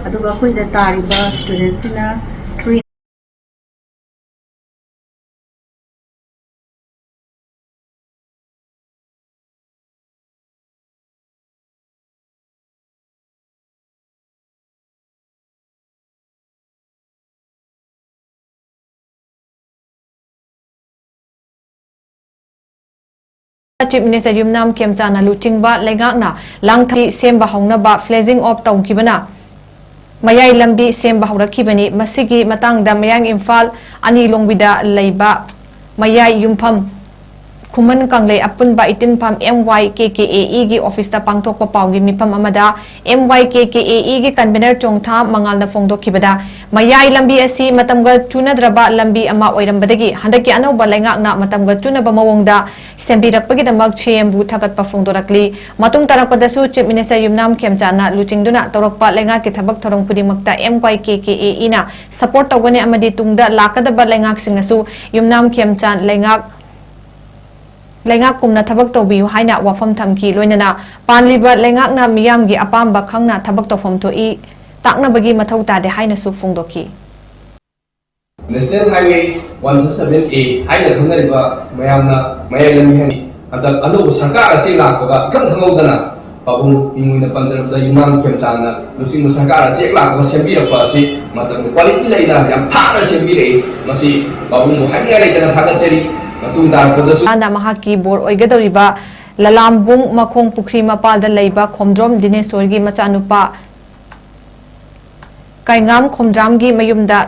ꯑꯗꯨꯒ ꯑꯩꯈꯣꯏꯗ ꯇꯥꯔꯤꯕ ꯁ꯭ꯇꯨꯗꯦꯟꯁꯤꯅ three Chief Minister Yumnam Khemchana ꯂꯨꯆꯤꯡꯕ ꯂꯩꯉꯥꯛꯅ ꯂꯥꯡꯊꯛ ꯁꯦꯝꯕ ꯍꯧꯅꯕ flagging off ꯇꯧꯈꯤꯕꯅ ꯃꯌꯥꯏ ꯂꯝꯕꯤ ꯁꯦꯝꯕ ꯍꯧꯔꯛꯈꯤꯕꯅꯤ꯫ ꯃꯁꯤꯒꯤ ꯃꯇꯥꯡꯗ ꯃꯌꯥꯡ ꯏꯝꯐꯥꯜ ꯑꯅꯤ ꯂꯣꯡꯕꯤꯗ ꯂꯩꯕ ꯃꯌꯥꯏ ꯌꯨꯝꯐꯝ ꯈꯨꯃꯟ ꯀꯪꯂꯩ ꯑꯄꯨꯟꯕ ꯏꯇꯤꯟꯐꯝ M Y K K A E ꯒꯤ ꯑꯣꯐꯤꯁꯇ ꯄꯥꯡꯊꯣꯛꯄ ꯄꯥꯎꯒꯤ ꯃꯤꯐꯝ ꯑꯃꯗ M Y K K A E ꯒꯤ convener ꯆꯣꯡꯊꯥ ꯃꯉꯥꯜꯅ ꯐꯣꯡꯗꯣꯛꯈꯤꯕꯗ, ꯃꯌꯥꯏ ꯂꯝꯕꯤ ꯑꯁꯤ ꯃꯇꯝꯒ ꯆꯨꯅꯗ꯭ꯔꯕ ꯂꯝꯕꯤ ꯑꯃ ꯑꯣꯏꯔꯝꯕꯗꯒꯤ ꯍꯟꯗꯛꯀꯤ ꯑꯅꯧꯕ ꯂꯩꯉꯥꯛꯅ ꯃꯇꯝꯒ ꯆꯨꯅꯕ ꯃꯑꯣꯡꯗ ꯁꯦꯝꯕꯤꯔꯛꯄꯒꯤꯗꯃꯛ C M ꯕꯨ ꯊꯥꯒꯠꯄ ꯐꯣꯡꯗꯣꯔꯛꯂꯤ꯫ ꯃꯇꯨꯡ ꯇꯥꯔꯛꯄꯗꯁꯨ Chief Minister ꯌꯨꯝꯅꯥꯝ ꯈꯦꯝꯆꯥꯟꯅ ꯂꯨꯆꯤꯡꯗꯨꯅ ꯇꯧꯔꯛꯄ ꯂꯩꯉꯥꯛꯀꯤ ꯊꯕꯛ ꯊꯧꯔꯝ ꯈꯨꯗꯤꯡꯃꯛꯇ M Y K K A E ꯅ support ꯇꯧꯒꯅꯤ ꯑꯃꯗꯤ ꯇꯨꯡꯗ ꯂꯥꯛꯀꯗꯕ ꯂꯩꯉꯥꯛꯁꯤꯡꯅꯁꯨ ꯌꯨꯝꯅꯥꯝ ꯈꯦꯝꯆꯥꯟ ꯂꯩꯉꯥꯛ, ꯂꯩꯉꯥꯛꯀꯨꯝꯅ ꯊꯕꯛ ꯇꯧꯕꯤꯌꯨ ꯍꯥꯏꯅ ꯋꯥꯐꯝ ꯊꯝꯈꯤ꯫ ꯂꯣꯏꯅꯅ ꯄꯥꯟꯂꯤꯕ ꯂꯩꯉꯥꯛꯅ ꯃꯤꯌꯥꯝꯒꯤ ꯑꯄꯥꯝꯕ ꯈꯪꯅ ꯊꯕꯛ ꯇꯧꯐꯝ ꯊꯣꯛꯏ, ꯇꯥꯛꯅꯕꯒꯤ ꯃꯊꯧ ꯇꯥꯗꯦ ꯍꯥꯏꯅꯁꯨ ꯐꯣꯡꯗꯣꯛꯈꯤ꯫ National Highway one seven A ꯍꯥꯏꯅ ꯈꯪꯅꯔꯤꯕ ꯃꯌꯥꯝꯅ ꯃꯌꯥꯏ ꯂꯝꯕꯤ ꯍꯥꯏꯅ ꯍꯟꯗꯛ ꯑꯅꯧꯕ ꯁꯔꯀꯥꯔ ꯑꯁꯤ ꯂꯥꯛꯄꯒ ꯏꯈꯪ ꯈꯪꯍꯧꯗꯅ ꯄꯥꯕꯨꯡ ꯃꯤꯡ ꯑꯣꯏꯅ ꯄꯟꯖꯔꯕꯗ ꯌꯨꯝꯅꯥꯝ ꯈꯦꯝꯆꯥꯟꯅ ꯂꯨꯆꯤꯡꯕ ꯁꯔꯀꯥꯔ ꯑꯁꯤ ꯍꯦꯛ ꯂꯥꯛꯄꯒ ꯁꯦꯝꯕꯤꯔꯛꯄ ꯑꯁꯤ ꯃꯇꯝꯒꯤ quality ꯂꯩꯅ ꯌꯥꯝ ꯊꯥꯅ ꯁꯦꯝꯕꯤꯔꯛꯏ꯫ ꯃꯁꯤ ꯄꯥꯕꯨꯡꯕꯨ ꯍꯥꯏꯅꯤꯡꯉꯥꯏ ꯂꯩꯇꯅ ꯊꯥꯒꯠꯆꯔꯤ꯫ ꯃꯇꯨꯡ ꯇꯥꯔꯛꯄꯗꯁꯨ ꯃꯍꯥꯛꯀꯤ ꯕꯣꯔ ꯑꯣꯏꯒꯗꯧꯔꯤꯕ ꯂꯂꯥꯝꯕꯨꯡ ꯃꯈꯣꯡ ꯄꯨꯈ꯭ꯔꯤ ꯃꯄꯥꯜꯗ ꯂꯩꯕ ꯈꯣꯝꯗ꯭ꯔꯣꯝ ꯗꯤꯅꯦꯁꯣꯔꯒꯤ ꯃꯆꯥꯅꯨꯄꯥ ꯀꯩꯉꯥꯝ ꯈꯣꯝꯗ꯭ꯔꯥꯝꯒꯤ ꯃꯌꯨꯝꯗ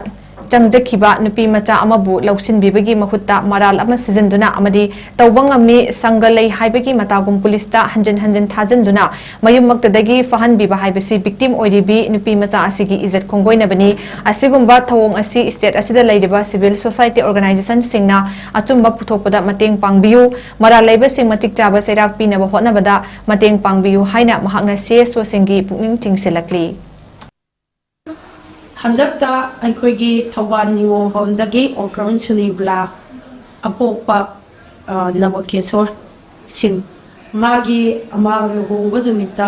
ꯆꯪꯖꯈꯤꯕ ꯅꯨꯄꯤ ꯃꯆꯥ ꯑꯃꯕꯨ ꯂꯧꯁꯤꯟꯕꯤꯕꯒꯤ ꯃꯍꯨꯠꯇ ꯃꯔꯥꯜ ꯑꯃ ꯁꯤꯖꯤꯟꯗꯨꯅ ꯑꯃꯗꯤ ꯇꯧꯕ ꯉꯝꯃꯤ, ꯁꯪꯒ ꯂꯩ ꯍꯥꯏꯕꯒꯤ ꯃꯇꯥꯒꯨꯝ ꯄꯨꯂꯤꯁꯇ ꯍꯟꯖꯤꯟ ꯍꯟꯖꯤꯟ ꯊꯥꯖꯤꯟꯗꯨꯅ ꯃꯌꯨꯝꯃꯛꯇꯗꯒꯤ ꯐꯍꯟꯕꯤꯕ ꯍꯥꯏꯕꯁꯤ victim ꯑꯣꯏꯔꯤꯕꯤ ꯅꯨꯄꯤ ꯃꯆꯥ ꯑꯁꯤꯒꯤ ꯏꯖꯠ ꯈꯣꯡꯒꯣꯏꯅꯕꯅꯤ꯫ ꯑꯁꯤꯒꯨꯝꯕ ꯊꯧꯑꯣꯡ ꯑꯁꯤ state ꯑꯁꯤꯗ ꯂꯩꯔꯤꯕ civil society organizationꯁꯤꯡꯅ ꯑꯆꯨꯝꯕ ꯄꯨꯊꯣꯛꯄꯗ ꯃꯇꯦꯡ ꯄꯥꯡꯕꯤꯌꯨ, ꯃꯔꯥꯜ ꯂꯩꯕꯁꯤꯡ ꯃꯇꯤꯛ ꯆꯥꯕ ꯆꯩꯔꯥꯛ ꯄꯤꯅꯕ ꯍꯣꯠꯅꯕꯗ ꯃꯇꯦꯡ ꯄꯥꯡꯕꯤꯌꯨ ꯍꯥꯏꯅ ꯃꯍꯥꯛꯅ CSOꯁꯤꯡꯒꯤ ꯄꯨꯛꯅꯤꯡ ꯆꯤꯡꯁꯤꯜꯂꯛꯂꯤ꯫ ꯍꯟꯗꯛꯇ ꯑꯩꯈꯣꯏꯒꯤ ꯊꯧꯕꯥꯜ ꯅꯤꯉꯣꯝꯕꯝꯗꯒꯤ ꯑꯣꯀ꯭ꯔꯝ ꯁꯨꯅꯤꯕꯂꯥ ꯑꯄꯣꯛꯄ, ꯑ, ꯅꯕꯀꯦꯁꯣꯔ ꯁꯤꯡ, ꯃꯥꯒꯤ ꯑꯃꯥꯡ ꯂꯨꯍꯣꯡꯕ ꯅꯨꯃꯤꯠꯇ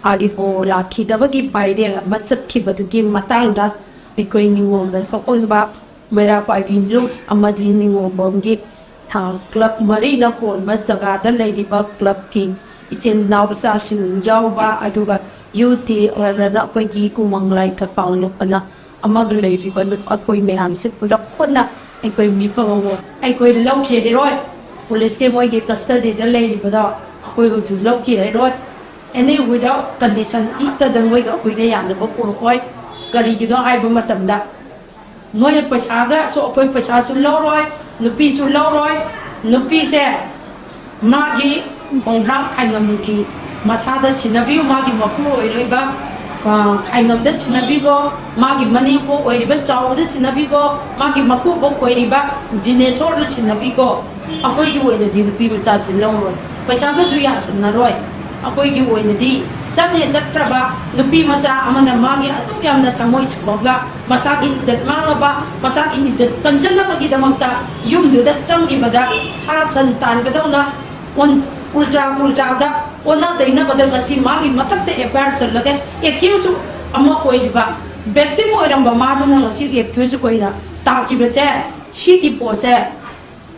ꯑꯥꯔ ꯏꯕꯣ ꯂꯥꯛꯈꯤꯗꯕꯒꯤ ꯄꯥꯏꯔꯦꯜ ꯑꯃ ꯆꯠꯈꯤꯕꯗꯨꯒꯤ ꯃꯇꯥꯡꯗ ꯑꯩꯈꯣꯏ ꯅꯤꯉꯣꯝꯗ ꯁꯣꯛꯍꯧꯖꯕ ꯃꯩꯔꯥ ꯄꯥꯏꯕꯤ ꯂꯨꯞ ꯑꯃꯗꯤ ꯅꯤꯉꯣꯝꯕꯝꯒꯤ ꯊꯥꯡ ꯀ꯭ꯂꯕ ꯃꯔꯤꯅ ꯀꯣꯟꯕ ꯖꯒꯥꯗ ꯂꯩꯔꯤꯕ ꯀ꯭ꯂꯕꯀꯤ ꯏꯆꯤꯟ ꯏꯅꯥꯎ ꯏꯆꯥꯁꯤꯡ ꯌꯥꯎꯕ, ꯑꯗꯨꯒ ꯌꯨ ꯇꯤ ꯑꯣꯏꯔꯒꯅ ꯑꯩꯈꯣꯏꯒꯤ ꯎꯃꯪ ꯂꯥꯏ ꯊꯛꯄꯥꯡ ꯂꯨꯞꯄꯅ ꯑꯃꯒ ꯂꯩꯔꯤꯕ ꯅꯨꯄꯥ ꯑꯩꯈꯣꯏ ꯃꯌꯥꯝꯁꯦ ꯄꯨꯂꯞ ꯄꯨꯟꯅ ꯑꯩꯈꯣꯏ ꯃꯤꯐꯝ ꯑꯃ ꯑꯩꯈꯣꯏ ꯂꯧꯈꯤꯔꯣꯏ꯫ ꯄꯨꯂꯤꯁꯀꯤ ꯃꯣꯏꯒꯤ ꯀꯁꯇꯗꯤꯗ ꯂꯩꯔꯤꯕꯗꯣ ꯑꯩꯈꯣꯏ ꯍꯧꯖꯤꯛ ꯂꯧꯈꯤꯔꯣꯏ꯫ Any without condition ꯑꯃꯠꯇꯗ ꯃꯣꯏꯒ ꯑꯩꯈꯣꯏꯒ ꯌꯥꯅꯕ ꯄꯨꯔꯛꯑꯣꯏ꯫ ꯀꯔꯤꯒꯤꯅꯣ ꯍꯥꯏꯕ ꯃꯇꯝꯗ ꯃꯣꯏꯅ ꯄꯩꯁꯥꯒꯁꯨ, ꯑꯩꯈꯣꯏ ꯄꯩꯁꯥꯁꯨ ꯂꯧꯔꯣꯏ, ꯅꯨꯄꯤꯁꯨ ꯂꯧꯔꯣꯏ꯫ ꯅꯨꯄꯤꯁꯦ ꯃꯥꯒꯤ ꯈꯣꯡꯊꯥꯡ ꯈꯥꯏꯉꯝꯒꯤ ꯃꯁꯥꯗ ꯁꯤꯟꯅꯕꯤꯌꯨ, ꯃꯥꯒꯤ ꯃꯄꯨ ꯑꯣꯏꯔꯤꯕ, ꯑ, ꯈꯥꯏꯉꯝꯗ ꯁꯤꯟꯅꯕꯤꯈꯣ, ꯃꯥꯒꯤ ꯃꯅꯦꯝꯄꯣꯛ ꯑꯣꯏꯔꯤꯕ ꯆꯥꯎꯕꯗ ꯁꯤꯟꯅꯕꯤꯈꯣ, ꯃꯥꯒꯤ ꯃꯀꯨꯕꯣꯛ ꯑꯣꯏꯔꯤꯕ ꯗꯤꯅꯦꯁꯣꯔꯗ ꯁꯤꯟꯅꯕꯤꯈꯣ꯫ ꯑꯩꯈꯣꯏꯒꯤ ꯑꯣꯏꯅꯗꯤ ꯅꯨꯄꯤ ꯃꯆꯥꯁꯤ ꯂꯧꯔꯣꯏ, ꯄꯩꯁꯥꯒꯁꯨ ꯌꯥꯁꯤꯟꯅꯔꯣꯏ꯫ ꯑꯩꯈꯣꯏꯒꯤ ꯑꯣꯏꯅꯗꯤ ꯆꯠꯅꯦ ꯆꯠꯇ꯭ꯔꯕ ꯅꯨꯄꯤ ꯃꯆꯥ ꯑꯃꯅ ꯃꯥꯒꯤ ꯑꯗꯨꯛ ꯌꯥꯝꯅ ꯊꯃꯣꯏ ꯁꯨꯝꯃꯒ ꯃꯁꯥꯒꯤ ꯏꯖꯠ ꯃꯥꯡꯂꯕ, ꯃꯁꯥꯒꯤ ꯏꯖꯠ ꯀꯟꯖꯅꯕꯒꯤꯗꯃꯛꯇ ꯌꯨꯝꯗꯨꯗ ꯆꯪꯈꯤꯕꯗ ꯁꯥ ꯁꯟ ꯇꯥꯟꯕꯗꯧꯅ ꯑꯣꯟ-, ꯎꯜꯇꯥ ꯎꯜꯇꯥꯗ ꯑꯣꯟꯅ ꯇꯩꯅꯕꯗ ꯉꯁꯤ ꯃꯥꯒꯤ ꯃꯊꯛꯇ FIR ꯆꯜꯂꯒ accused ꯑꯃ ꯑꯣꯏꯔꯤꯕ, victim ꯑꯣꯏꯔꯝꯕ ꯃꯥꯗꯨꯅ ꯉꯁꯤ accused ꯑꯣꯏꯅ ꯇꯥꯈꯤꯕꯁꯦ, ꯁꯤꯒꯤ ꯄꯣꯠꯁꯦ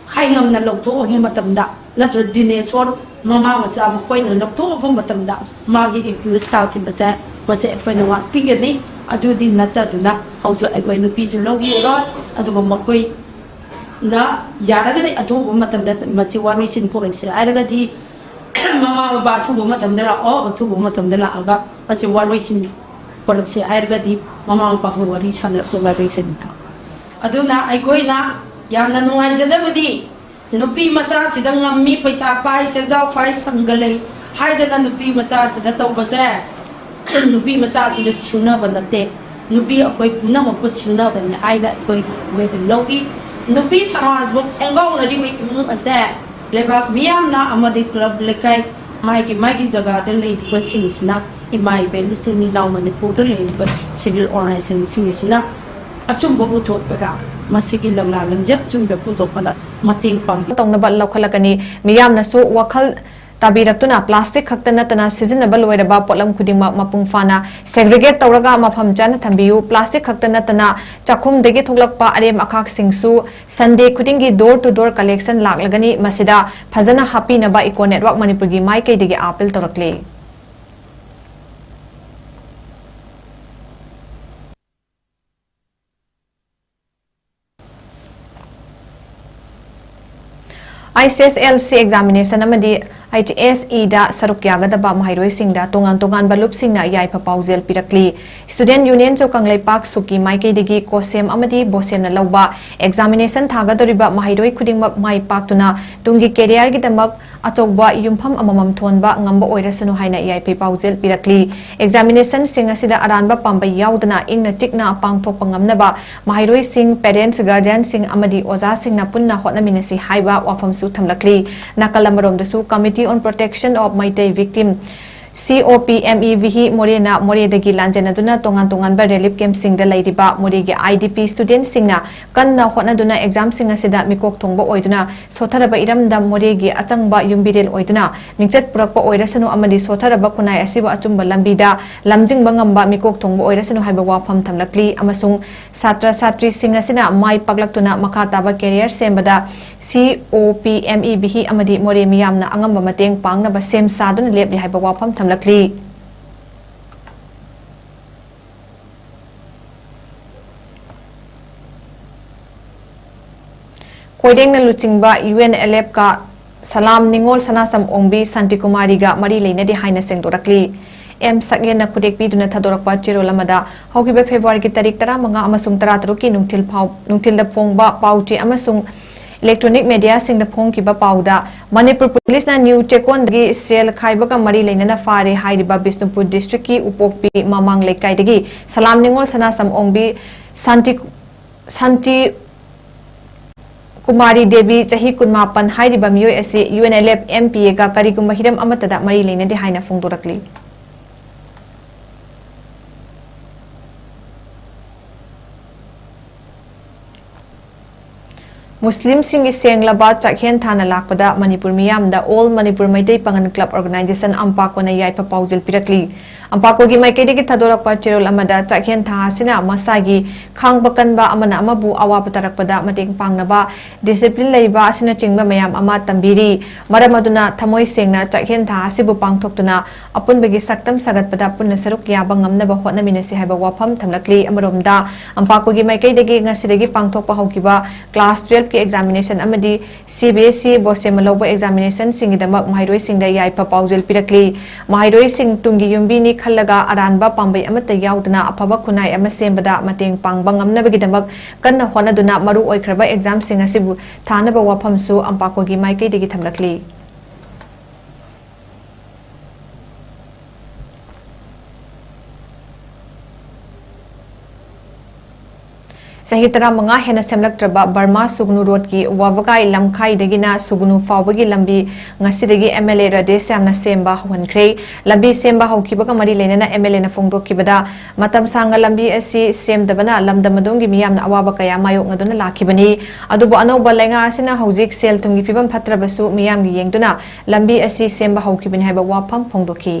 ꯈꯥꯏꯉꯝꯅ ꯂꯧꯊꯣꯛꯑꯕ ꯃꯇꯝꯗ, ꯅꯠꯇ꯭ꯔꯒ ꯗꯤꯅꯦꯁꯣꯔ ꯃꯃꯥ ꯃꯆꯥ ꯃꯈꯣꯏꯅ ꯂꯧꯊꯣꯛꯑꯕ ꯃꯇꯝꯗ ꯃꯥꯒꯤ accused ꯇꯥꯈꯤꯕꯁꯦ ꯃꯁꯤ ꯑꯩꯈꯣꯏꯅ ꯉꯥꯛꯄꯤꯒꯅꯤ꯫ ꯑꯗꯨꯗꯤ ꯅꯠꯇꯗꯨꯅ ꯍꯧꯖꯤꯛ ꯑꯩꯈꯣꯏ ꯅꯨꯄꯤꯁꯨ ꯂꯧꯕꯤꯔꯣꯏ, ꯑꯗꯨꯒ ꯃꯈꯣꯏ ꯅ ꯌꯥꯔꯒꯗꯤ ꯑꯊꯨꯕ ꯃꯇꯝꯗ ꯃꯁꯤ ꯋꯥꯔꯣꯏꯁꯤꯟ ꯄꯨꯔꯛꯁꯦ ꯍꯥꯏꯔꯒꯗꯤ, ꯃꯃꯥ ꯃꯄꯥ ꯑꯊꯨꯕ ꯃꯇꯝꯗ ꯂꯥꯛꯑꯣ, ꯑꯊꯨꯕ ꯃꯇꯝꯗ ꯂꯥꯛꯑꯒ ꯃꯁꯤ ꯋꯥꯔꯣꯏꯁꯤꯟ ꯄꯨꯔꯛꯁꯦ ꯍꯥꯏꯔꯒꯗꯤ, ꯃꯃꯥ ꯃꯄꯥꯒ ꯋꯥꯔꯤ ꯁꯥꯟꯅꯔꯛꯄ ꯋꯥꯔꯣꯏꯁꯤꯟ꯫ ꯑꯗꯨꯅ ꯑꯩꯈꯣꯏꯅ ꯌꯥꯝꯅ ꯅꯨꯡꯉꯥꯏꯖꯗꯕꯗꯤ, ꯅꯨꯄꯤ ꯃꯆꯥꯁꯤꯗ ꯉꯝꯃꯤ, ꯄꯩꯁꯥ ꯄꯥꯏ, ꯁꯦꯟꯖꯥꯎ ꯄꯥꯏ, ꯁꯪꯒ ꯂꯩ ꯍꯥꯏꯗꯅ ꯅꯨꯄꯤ ꯃꯆꯥꯁꯤꯗ ꯇꯧꯕꯁꯦ, ꯅꯨꯄꯤ ꯃꯆꯥꯁꯤꯗ ꯁꯤꯡꯅꯕ ꯅꯠꯇꯦ, ꯅꯨꯄꯤ ꯑꯩꯈꯣꯏ ꯄꯨꯝꯅꯃꯛꯄꯨ ꯁꯤꯡꯅꯕꯅꯤ ꯍꯥꯏꯅ ꯑꯩꯈꯣꯏ ꯃꯣꯏꯗ ꯂꯧꯏ꯫ ꯅꯨꯄꯤ ꯁꯃꯥꯖꯕꯨ ꯈꯣꯡꯒꯥꯎꯅꯔꯤꯕ ꯏꯃꯨꯡ ꯑꯁꯦ ꯂꯩꯕꯥꯛ ꯃꯤꯌꯥꯝꯅ ꯑꯃꯗꯤ ꯀ꯭ꯂꯕ, ꯂꯩꯀꯥꯏ, ꯃꯥꯒꯤ ꯃꯥꯒꯤ ꯖꯒꯥꯗ ꯂꯩꯔꯤꯕꯁꯤꯡꯁꯤꯅ, ꯏꯃꯥ ꯏꯕꯦꯟ, ꯏꯆꯤꯟ ꯏꯅꯥꯎ, ꯃꯅꯤꯄꯨꯔꯗ ꯂꯩꯔꯤꯕ ꯁꯤꯚꯤꯜ ꯑꯣꯔꯒꯅꯥꯏꯖꯦꯁꯟꯁꯤꯡꯁꯤꯅ ꯑꯆꯨꯝꯕ ꯄꯨꯊꯣꯛꯄꯗ, ꯃꯁꯤꯒꯤ ꯂꯝꯂꯥ ꯂꯝꯖꯦꯜ ꯑꯆꯨꯝꯕ ꯄꯨꯊꯣꯛꯄꯗ ꯃꯇꯦꯡ ꯄꯥꯡꯕꯤ꯫ ꯇꯧꯅꯕ ꯂꯧꯈꯠꯂꯛꯀꯅꯤ꯫ ꯃꯤꯌꯥꯝꯅꯁꯨ ꯋꯥꯈꯜ ꯇꯥꯕꯤꯔꯛꯇꯨꯅ ꯄ꯭ꯂꯥꯁꯇꯤꯛ ꯈꯛꯇ ꯅꯠꯇꯅ ꯁꯤꯖꯤꯟꯅꯕ ꯂꯣꯏꯔꯕ ꯄꯣꯠꯂꯝ ꯈꯨꯗꯤꯡꯃꯛ ꯃꯄꯨꯡ ꯐꯥꯅ ꯁꯦꯒ꯭ꯔꯤꯒꯦꯠ ꯇꯧꯔꯒ ꯃꯐꯝ ꯆꯥꯅ ꯊꯝꯕꯤꯌꯨ꯫ ꯄ꯭ꯂꯥꯁꯇꯤꯛ ꯈꯛꯇ ꯅꯠꯇꯅ ꯆꯥꯛꯈꯨꯝꯗꯒꯤ ꯊꯣꯛꯂꯛꯄ ꯑꯔꯦꯝ ꯑꯈꯥꯛꯁꯤꯡꯁꯨ ꯁꯟꯗꯦ ꯈꯨꯗꯤꯡꯒꯤ door to door collection ꯂꯥꯛꯂꯒꯅꯤ꯫ ꯃꯁꯤꯗ ꯐꯖꯅ ꯍꯥꯞꯄꯤꯅꯕ Eco Network ꯃꯅꯤꯄꯨꯔꯒꯤ ꯃꯥꯏꯀꯩꯗꯒꯤ ꯑꯥꯄꯤꯜ ꯇꯧꯔꯛꯂꯤ꯫ ICSLC examination ꯑꯃꯗꯤ HSEꯗ ꯁꯔꯨꯛ ꯌꯥꯒꯗꯕ ꯃꯍꯩꯔꯣꯏꯁꯤꯡꯗ ꯇꯣꯉꯥꯟ ꯇꯣꯉꯥꯟꯕ ꯂꯨꯞꯁꯤꯡꯅ ꯌꯥꯏꯐ ꯄꯥꯎꯖꯦꯜ ꯄꯤꯔꯛꯂꯤ꯫ Student Union ꯆꯣ ꯀꯪꯂꯩꯄꯥꯛ ꯁꯨꯛꯀꯤ ꯃꯥꯏꯀꯩꯗꯒꯤ COHSEM ꯑꯃꯗꯤ BOSEMꯅ ꯂꯧꯕ examination ꯊꯥꯒꯗꯧꯔꯤꯕ ꯃꯍꯩꯔꯣꯏ ꯈꯨꯗꯤꯡꯃꯛ ꯃꯥꯏ ꯄꯥꯛꯇꯨꯅ ꯇꯨꯡꯒꯤ careerꯒꯤꯗꯃꯛ ꯑꯆꯧꯕ ꯌꯨꯝꯐꯝ ꯑꯃꯃꯝ ꯊꯣꯟꯕ ꯉꯝꯕ ꯑꯣꯏꯔꯁꯅꯨ ꯍꯥꯏꯅ ꯌꯥꯏꯐ ꯄꯥꯎꯖꯦꯜ ꯄꯤꯔꯛꯂꯤ꯫ Examinationꯁꯤꯡ ꯑꯁꯤꯗ ꯑꯔꯥꯟꯕ ꯄꯥꯝꯕꯩ ꯌꯥꯎꯗꯅ ꯏꯪꯅ ꯆꯤꯛꯅ ꯄꯥꯡꯊꯣꯛꯄ ꯉꯝꯅꯕ ꯃꯍꯩꯔꯣꯏꯁꯤꯡ, parents, guardianꯁꯤꯡ ꯑꯃꯗꯤ ꯑꯣꯖꯥꯁꯤꯡꯅ ꯄꯨꯟꯅ ꯍꯣꯠꯅꯃꯤꯟꯅꯁꯤ ꯍꯥꯏꯕ ꯋꯥꯐꯝꯁꯨ ꯊꯝꯂꯛꯂꯤ꯫ ꯅꯥꯀꯜ ꯑꯃꯔꯣꯝꯗꯁꯨ Committee on Protection of Meitei Victim, COPMEVHI ꯃꯣꯔꯦꯅ ꯃꯣꯔꯦꯗꯒꯤ ꯂꯥꯟꯖꯦꯟꯅꯗꯨꯅ ꯇꯣꯉꯥꯟ ꯇꯣꯉꯥꯟꯕ relief campꯁꯤꯡꯗ ꯂꯩꯔꯤꯕ ꯃꯣꯔꯦꯒꯤ IDP studentꯁꯤꯡꯅ ꯀꯟꯅ ꯍꯣꯠꯅꯗꯨꯅ examꯁꯤꯡ ꯑꯁꯤꯗ ꯃꯤꯀꯣꯛ ꯊꯣꯡꯕ ꯑꯣꯏꯗꯨꯅ ꯁꯣꯠꯊꯔꯕ ꯏꯔꯝꯗꯝ ꯃꯣꯔꯦꯒꯤ ꯑꯆꯪꯕ ꯌꯨꯝꯕꯤꯔꯦꯜ ꯑꯣꯏꯗꯨꯅ ꯃꯤꯡꯆꯠ ꯄꯨꯔꯛꯄ ꯑꯣꯏꯔꯁꯅꯨ ꯑꯃꯗꯤ ꯁꯣꯠꯊꯔꯕ ꯈꯨꯟꯅꯥꯏ ꯑꯁꯤꯕꯨ ꯑꯆꯨꯝꯕ ꯂꯝꯕꯤꯗ ꯂꯝꯖꯤꯡꯕ ꯉꯝꯕ ꯃꯤꯀꯣꯛ ꯊꯣꯡꯕ ꯑꯣꯏꯔꯁꯅꯨ ꯍꯥꯏꯕ ꯋꯥꯐꯝ ꯊꯝꯂꯛꯂꯤ ꯑꯃꯁꯨꯡ ꯁꯥꯇ꯭ꯔ ꯁꯥꯇ꯭ꯔꯤꯁꯤꯡ ꯑꯁꯤꯅ ꯃꯥꯏ ꯄꯥꯛꯂꯛꯇꯨꯅ ꯃꯈꯥ ꯇꯥꯕ career ꯁꯦꯝꯕꯗ COPMEVHI ꯑꯃꯗꯤ ꯃꯣꯔꯦ ꯃꯤꯌꯥꯝꯅ ꯑꯉꯝꯕ ꯃꯇꯦꯡ ꯄꯥꯡꯅꯕ ꯁꯦꯝ ꯁꯥꯗꯨꯅ ꯂꯦꯞꯂꯤ ꯍꯥꯏꯕ ꯋꯥꯐꯝ ꯊꯝꯂꯛꯂꯤ꯫ ꯀꯣꯏꯔꯦꯡꯅ ꯂꯨꯆꯤꯡꯕ ꯌꯨ ꯑꯦꯟ ꯑꯦꯜ ꯑꯦꯐꯀ ꯁꯂꯥꯝ ꯅꯤꯉꯣꯜ ꯁꯅꯥꯁꯝ ꯑꯣꯡꯕꯤ ꯁꯥꯟꯇꯤꯀꯨꯃꯥꯔꯤꯒ ꯃꯔꯤ ꯂꯩꯅꯗꯦ ꯍꯥꯏꯅ ꯁꯦꯡꯗꯣꯔꯛꯂꯤ꯫ ꯑꯦꯝ ꯁꯛꯍꯦꯟꯅ ꯈꯨꯗꯦꯛ ꯄꯤꯗꯨꯅ ꯊꯥꯗꯣꯔꯛꯄ ꯆꯦꯔꯣꯜ ꯑꯃꯗ, ꯍꯧꯈꯤꯕ ꯐꯦꯕ꯭ꯔꯨꯋꯥꯔꯤꯒꯤ ꯇꯥꯔꯤꯛ ꯇꯔꯥꯃꯉꯥ ꯑꯃꯁꯨꯡ ꯇꯔꯥꯇꯔꯨꯛꯀꯤ ꯅꯨꯡꯊꯤꯜ ꯐꯥꯎ-, ꯅꯨꯡꯊꯤꯜꯗ ꯐꯣꯡꯕ ꯄꯥꯎꯆꯦ ꯑꯃꯁꯨꯡ ꯏꯂꯦꯛꯇ꯭ꯔꯣꯅꯤꯛ ꯃꯦꯗꯤꯌꯥꯁꯤꯡꯗ ꯐꯣꯡꯈꯤꯕ ꯄꯥꯎꯗ, ꯃꯅꯤꯄꯨꯔ ꯄꯨꯂꯤꯁꯅ ꯅ꯭ꯌꯨ ꯆꯦꯛꯀꯣꯟꯗꯒꯤ ꯁꯦꯜ ꯈꯥꯏꯕꯒ ꯃꯔꯤ ꯂꯩꯅꯅ ꯐꯥꯔꯦ ꯍꯥꯏꯔꯤꯕ ꯕꯤꯁꯅꯨꯄꯨꯔ ꯗꯤꯁꯇ꯭ꯔꯤꯛꯀꯤ ꯎꯄꯣꯛꯄꯤ ꯃꯃꯥꯡ ꯂꯩꯀꯥꯏꯗꯒꯤ ꯁꯂꯥꯝ ꯅꯤꯉꯣꯜ ꯁꯅꯥꯁꯝ ꯑꯣꯡꯕꯤ ꯁꯥꯟꯇꯤ, ꯁꯥꯟꯇꯤ ꯀꯨꯃꯥꯔꯤ ꯗꯦꯕꯤ, ꯆꯍꯤ ꯀꯨꯟꯃꯥꯄꯟ ꯍꯥꯏꯔꯤꯕ ꯃꯤꯑꯣꯏ ꯑꯁꯤ U N L F M P ꯑꯦꯒ ꯀꯔꯤꯒꯨꯝꯕ ꯍꯤꯔꯝ ꯑꯃꯠꯇꯗ ꯃꯔꯤ ꯂꯩꯅꯗꯦ ꯍꯥꯏꯅ ꯐꯣꯡꯗꯣꯔꯛꯂꯤ꯫ ꯃꯨꯁꯂꯤꯝꯁꯤꯡꯒꯤ ꯁꯦꯡꯂꯕ ꯆꯥꯛꯍꯦꯟ ꯊꯥꯅ ꯂꯥꯛꯄꯗ ꯃꯅꯤꯄꯨꯔ ꯃꯤꯌꯥꯝꯗ All Manipur Meitei Pangan Club Organization, ꯑꯝꯄꯥꯀꯣꯅ ꯌꯥꯏꯐ ꯄꯥꯎꯖꯦꯜ ꯄꯤꯔꯛꯂꯤ꯫ ꯑꯝꯄꯥꯀꯣꯒꯤ ꯃꯥꯏꯀꯩꯗꯒꯤ ꯊꯥꯗꯣꯔꯛꯄ ꯆꯦꯔꯣꯜ ꯑꯃꯗ, ꯆꯥꯛꯍꯦꯟ ꯊꯥ ꯑꯁꯤꯅ ꯃꯁꯥꯒꯤ ꯈꯥꯡꯕ ꯀꯟꯕ ꯑꯃꯅ ꯑꯃꯕꯨ ꯑꯋꯥꯕ ꯇꯥꯔꯛꯄꯗ ꯃꯇꯦꯡ ꯄꯥꯡꯅꯕ, ꯗꯤꯁꯤꯄ꯭ꯂꯤꯟ ꯂꯩꯕ ꯑꯁꯤꯅꯆꯤꯡꯕ ꯃꯌꯥꯝ ꯑꯃ ꯇꯝꯕꯤꯔꯤ꯫ ꯃꯔꯝ ꯑꯗꯨꯅ ꯊꯃꯣꯏ ꯁꯦꯡꯅ ꯆꯥꯛꯍꯦꯟ ꯊꯥ ꯑꯁꯤꯕꯨ ꯄꯥꯡꯊꯣꯛꯇꯨꯅ ꯑꯄꯨꯟꯕꯒꯤ ꯁꯛꯇꯝ ꯁꯥꯒꯠꯄꯗ ꯄꯨꯟꯅ ꯁꯔꯨꯛ ꯌꯥꯕ ꯉꯝꯅꯕ ꯍꯣꯠꯅꯃꯤꯟꯅꯁꯤ ꯍꯥꯏꯕ ꯋꯥꯐꯝ ꯊꯝꯂꯛꯂꯤ꯫ ꯑꯃꯔꯣꯝꯗ, ꯑꯝꯄꯥꯀꯣꯒꯤ ꯃꯥꯏꯀꯩꯗꯒꯤ ꯉꯁꯤꯗꯒꯤ ꯄꯥꯡꯊꯣꯛꯄ ꯍꯧꯈꯤꯕ class twelve ꯀꯤ examination ꯑꯃꯗꯤ ꯁꯤ ꯕꯤ ꯑꯦꯁ ꯏ ꯕꯣꯁꯦꯝ ꯂꯧꯕ examination ꯁꯤꯡꯒꯤꯗꯃꯛ ꯃꯍꯩꯔꯣꯏꯁꯤꯡꯗ ꯌꯥꯏꯐ ꯄꯥꯎꯖꯦꯜ ꯄꯤꯔꯛꯂꯤ꯫ ꯃꯍꯩꯔꯣꯏꯁꯤꯡ ꯇꯨꯡꯒꯤ ꯌꯨꯝꯕꯤꯅꯤ ꯈꯜꯂꯒ ꯑꯔꯥꯟꯕ ꯄꯥꯝꯕꯩ ꯑꯃꯠꯇ ꯌꯥꯎꯗꯅ ꯑꯐꯕ ꯈꯨꯟꯅꯥꯏ ꯑꯃ ꯁꯦꯝꯕꯗ ꯃꯇꯦꯡ ꯄꯥꯡꯕ ꯉꯝꯅꯕꯒꯤꯗꯃꯛ ꯀꯟꯅ ꯍꯣꯠꯅꯗꯨꯅ ꯃꯔꯨ ꯑꯣꯏꯈ꯭ꯔꯕ exam ꯁꯤꯡ ꯑꯁꯤꯕꯨ ꯊꯥꯅꯕ ꯋꯥꯐꯝꯁꯨ ꯑꯝꯄꯥꯀꯣꯒꯤ ꯃꯥꯏꯀꯩꯗꯒꯤ ꯊꯝꯂꯛꯂꯤ꯫ ꯆꯍꯤ ꯇꯔꯥꯃꯉꯥ ꯍꯦꯟꯅ ꯁꯦꯝꯂꯛꯇ꯭ꯔꯕ ꯕꯔꯃꯥ ꯁꯨꯒꯅꯨ ꯔꯣꯗꯀꯤ ꯋꯥꯕꯒꯥꯏ ꯂꯝꯈꯥꯏꯗꯒꯤꯅ ꯁꯨꯒꯅꯨ ꯐꯥꯎꯕꯒꯤ ꯂꯝꯕꯤ ꯉꯁꯤꯗꯒꯤ ꯑꯦꯝ ꯑꯦꯜ ꯑꯦ ꯔꯥꯙꯦꯁ꯭ꯌꯥꯝꯅ ꯁꯦꯝꯕ ꯍꯧꯍꯟꯈ꯭ꯔꯦ꯫ ꯂꯝꯕꯤ ꯁꯦꯝꯕ ꯍꯧꯈꯤꯕꯒ ꯃꯔꯤ ꯂꯩꯅꯅ ꯑꯦꯝ ꯑꯦꯜ ꯑꯦꯅ ꯐꯣꯡꯗꯣꯛꯈꯤꯕꯗ, ꯃꯇꯝ ꯁꯥꯡꯅ ꯂꯝꯕꯤ ꯑꯁꯤ ꯁꯦꯝꯗꯕꯅ ꯂꯝꯗꯝ ꯑꯗꯣꯝꯒꯤ ꯃꯤꯌꯥꯝꯅ ꯑꯋꯥꯕ ꯀꯌꯥ ꯃꯥꯌꯣꯛꯅꯗꯨꯅ ꯂꯥꯛꯈꯤꯕꯅꯤ꯫ ꯑꯗꯨꯕꯨ ꯑꯅꯧꯕ ꯂꯩꯉꯥꯛ ꯑꯁꯤꯅ ꯍꯧꯖꯤꯛ ꯁꯦꯜ ꯊꯨꯝꯒꯤ ꯐꯤꯕꯝ ꯐꯠꯇ꯭ꯔꯕꯁꯨ ꯃꯤꯌꯥꯝꯒꯤ ꯌꯦꯡꯗꯨꯅ ꯂꯝꯕꯤ ꯑꯁꯤ ꯁꯦꯝꯕ ꯍꯧꯈꯤꯕꯅꯤ ꯍꯥꯏꯕ ꯋꯥꯐꯝ ꯐꯣꯡꯗꯣꯛꯈꯤ꯫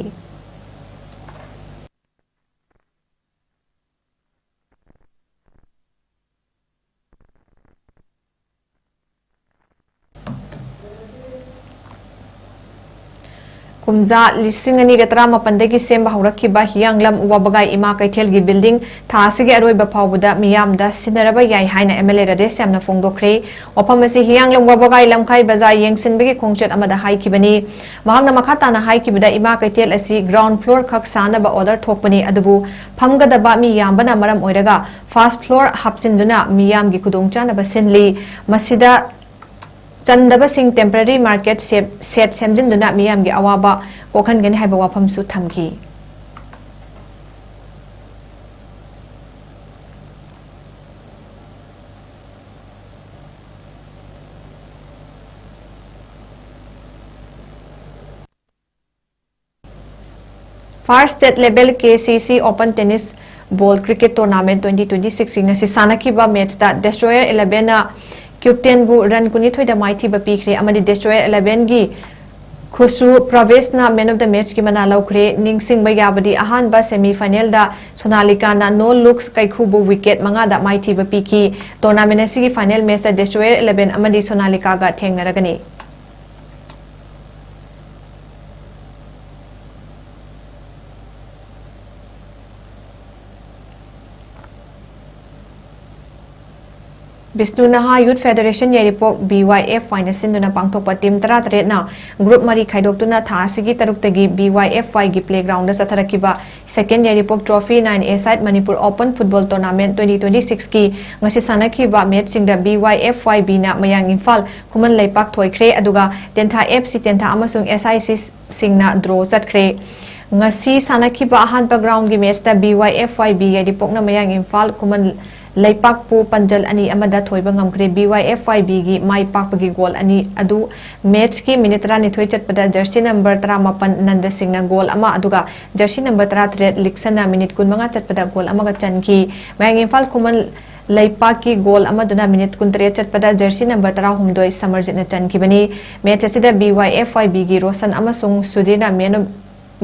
ꯀꯨꯝꯖꯥ ꯂꯤꯁꯤꯡ ꯑꯅꯤꯒ ꯇꯔꯥꯃꯥꯄꯟꯗꯒꯤ ꯁꯦꯝꯕ ꯍꯧꯔꯛꯈꯤꯕ ꯍꯤꯌꯥꯡꯂꯝ ꯋꯥꯕꯒꯥꯏ ꯏꯃꯥ ꯀꯩꯊꯦꯜꯒꯤ building ꯊꯥ ꯑꯁꯤꯒꯤ ꯑꯔꯣꯏꯕ ꯐꯥꯎꯕꯗ ꯃꯤꯌꯥꯝꯗ ꯁꯤꯟꯅꯔꯕ ꯌꯥꯏ ꯍꯥꯏꯅ MLA ꯔꯥꯙꯦꯁ꯭ꯌꯥꯝꯅ ꯐꯣꯡꯗꯣꯛꯈ꯭ꯔꯦ꯫ ꯋꯥꯐꯝ ꯑꯁꯤ ꯍꯤꯌꯥꯡꯂꯝ ꯋꯥꯕꯒꯥꯏ ꯂꯝꯈꯥꯏ ꯕꯖꯥꯔ ꯌꯦꯡꯁꯤꯟꯕꯒꯤ ꯈꯣꯡꯆꯠ ꯑꯃꯗ ꯍꯥꯏꯈꯤꯕꯅꯤ꯫ ꯃꯍꯥꯛꯅ ꯃꯈꯥ ꯇꯥꯅ ꯍꯥꯏꯈꯤꯕꯗ, ꯏꯃꯥ ꯀꯩꯊꯦꯜ ꯑꯁꯤ ground floor ꯈꯛ ꯁꯥꯅꯕ order ꯊꯣꯛꯄꯅꯤ, ꯑꯗꯨꯕꯨ ꯐꯝꯒꯗꯕ ꯃꯤ ꯌꯥꯝꯕꯅ ꯃꯔꯝ ꯑꯣꯏꯔꯒ first floor ꯍꯥꯞꯆꯤꯟꯗꯨꯅ ꯃꯤꯌꯥꯝꯒꯤ ꯈꯨꯗꯣꯡꯆꯥꯅꯕ ꯁꯤꯜꯂꯤ꯫ ꯃꯁꯤꯗ ꯆꯟꯗꯕꯁꯤꯡ temporary market ꯁꯦꯞ-, shed ꯁꯦꯝꯖꯤꯟꯗꯨꯅ ꯃꯤꯌꯥꯝꯒꯤ ꯑꯋꯥꯕ ꯀꯣꯛꯍꯟꯒꯅꯤ ꯍꯥꯏꯕ ꯋꯥꯐꯝꯁꯨ ꯊꯝꯈꯤ꯫ First state level KCC Open Tennis Ball Cricket Tournament twenty twenty-six ꯀꯤ ꯉꯁꯤ ꯁꯥꯟꯅꯈꯤꯕ match ꯇ Destroyer eleven ꯅ Kyutenꯕꯨ run ꯀꯨꯟꯅꯤꯊꯣꯏꯗ ꯃꯥꯏꯊꯤꯕ ꯄꯤꯈ꯭ꯔꯦ ꯑꯃꯗꯤ Destroyer eleven ꯒꯤ ꯈꯨꯁꯨ ꯄ꯭ꯔꯥꯚꯦꯁꯅ man of the match ꯀꯤ ꯃꯅꯥ ꯂꯧꯈ꯭ꯔꯦ꯫ ꯅꯤꯡꯁꯤꯡꯕ ꯌꯥꯕꯗꯤ, ꯑꯍꯥꯟꯕ semi final ꯗ ꯁꯣꯅꯥꯂꯤꯀꯥꯅ No Looks ꯀꯩꯈꯨꯕꯨ wicket ꯃꯉꯥꯗ ꯃꯥꯏꯊꯤꯕ ꯄꯤꯈꯤ꯫ Tournament ꯑꯁꯤꯒꯤ final match ꯇ Destroyer eleven ꯑꯃꯗꯤ ꯁꯣꯅꯥꯂꯤꯀꯥꯒ ꯊꯦꯡꯅꯔꯒꯅꯤ꯫ ꯕꯤꯁꯅꯨ ꯅꯍꯥ Youth Federation ꯌꯥꯏꯔꯤꯄꯣꯛ, BYFY ꯅ ꯁꯤꯟꯗꯨꯅ ꯄꯥꯡꯊꯣꯛꯄ team ꯇꯔꯥꯇꯔꯦꯠꯅ group ꯃꯔꯤ ꯈꯥꯏꯗꯣꯛꯇꯨꯅ ꯊꯥ ꯑꯁꯤꯒꯤ ꯇꯔꯨꯛꯇꯒꯤ BYFY ꯒꯤ playground the ꯆꯠꯊꯔꯛꯈꯤꯕ Second Yairipok Trophy nine A side Manipur Open Football Tournament twenty twenty-six ꯀꯤ ꯉꯁꯤ ꯁꯥꯟꯅꯈꯤꯕ match ꯁꯤꯡꯗ BYFYB ꯅ ꯃꯌꯥꯡ ꯏꯝꯐꯥꯜ ꯈꯨꯃꯟ ꯂꯩꯄꯥꯛ ꯊꯣꯏꯈ꯭ꯔꯦ, ꯑꯗꯨꯒ ꯇꯦꯟꯊꯥ FC ꯇꯦꯟꯊꯥ ꯑꯃꯁꯨꯡ SIC ꯁꯤꯡꯅ draw ꯆꯠꯈ꯭ꯔꯦ꯫ ꯉꯁꯤ ꯁꯥꯟꯅꯈꯤꯕ ꯑꯍꯥꯟꯕ ground ꯒꯤ match ꯇ BYFYB ꯌꯥꯏꯔꯤꯄꯣꯛꯅ ꯃꯌꯥꯡ ꯏꯝꯐꯥꯜ ꯈꯨꯃꯟ ꯂꯩꯄꯥꯛꯄꯨ ꯄꯥꯟꯖꯜ ꯑꯅꯤ ꯑꯃꯗ ꯊꯣꯏꯕ ꯉꯝꯈ꯭ꯔꯦ꯫ BYFYB ꯒꯤ ꯃꯥꯏ ꯄꯥꯛꯄꯒꯤ goal ꯑꯅꯤ ꯑꯗꯨ match ꯀꯤ minute ꯇꯔꯥꯅꯤꯊꯣꯏ ꯆꯠꯄꯗ jersey number ꯇꯔꯥꯃꯥꯄꯟ ꯅꯟꯗ ꯁꯤꯡꯅ goal ꯑꯃ, ꯑꯗꯨꯒ jersey number ꯇꯔꯥꯇꯔꯦꯠ ꯂꯤꯛꯁꯟꯅ minute ꯀꯨꯟꯃꯉꯥ ꯆꯠꯄꯗ goal ꯑꯃꯒ ꯆꯟꯈꯤ꯫ ꯃꯌꯥꯡ ꯏꯝꯐꯥꯜ ꯈꯨꯃꯟ ꯂꯩꯄꯥꯛꯀꯤ goal ꯑꯃꯗꯨꯅ minute ꯀꯨꯟꯇꯔꯦꯠ ꯆꯠꯄꯗ jersey number ꯇꯔꯥꯍꯨꯝꯗꯣꯏ ꯁꯃꯔꯖꯤꯠꯅ ꯆꯟꯈꯤꯕꯅꯤ꯫ Match ꯑꯁꯤꯗ BYFYB ꯒꯤ ꯔꯣꯁꯟ ꯑꯃꯁꯨꯡ ꯁꯨꯙꯤꯔꯅ man of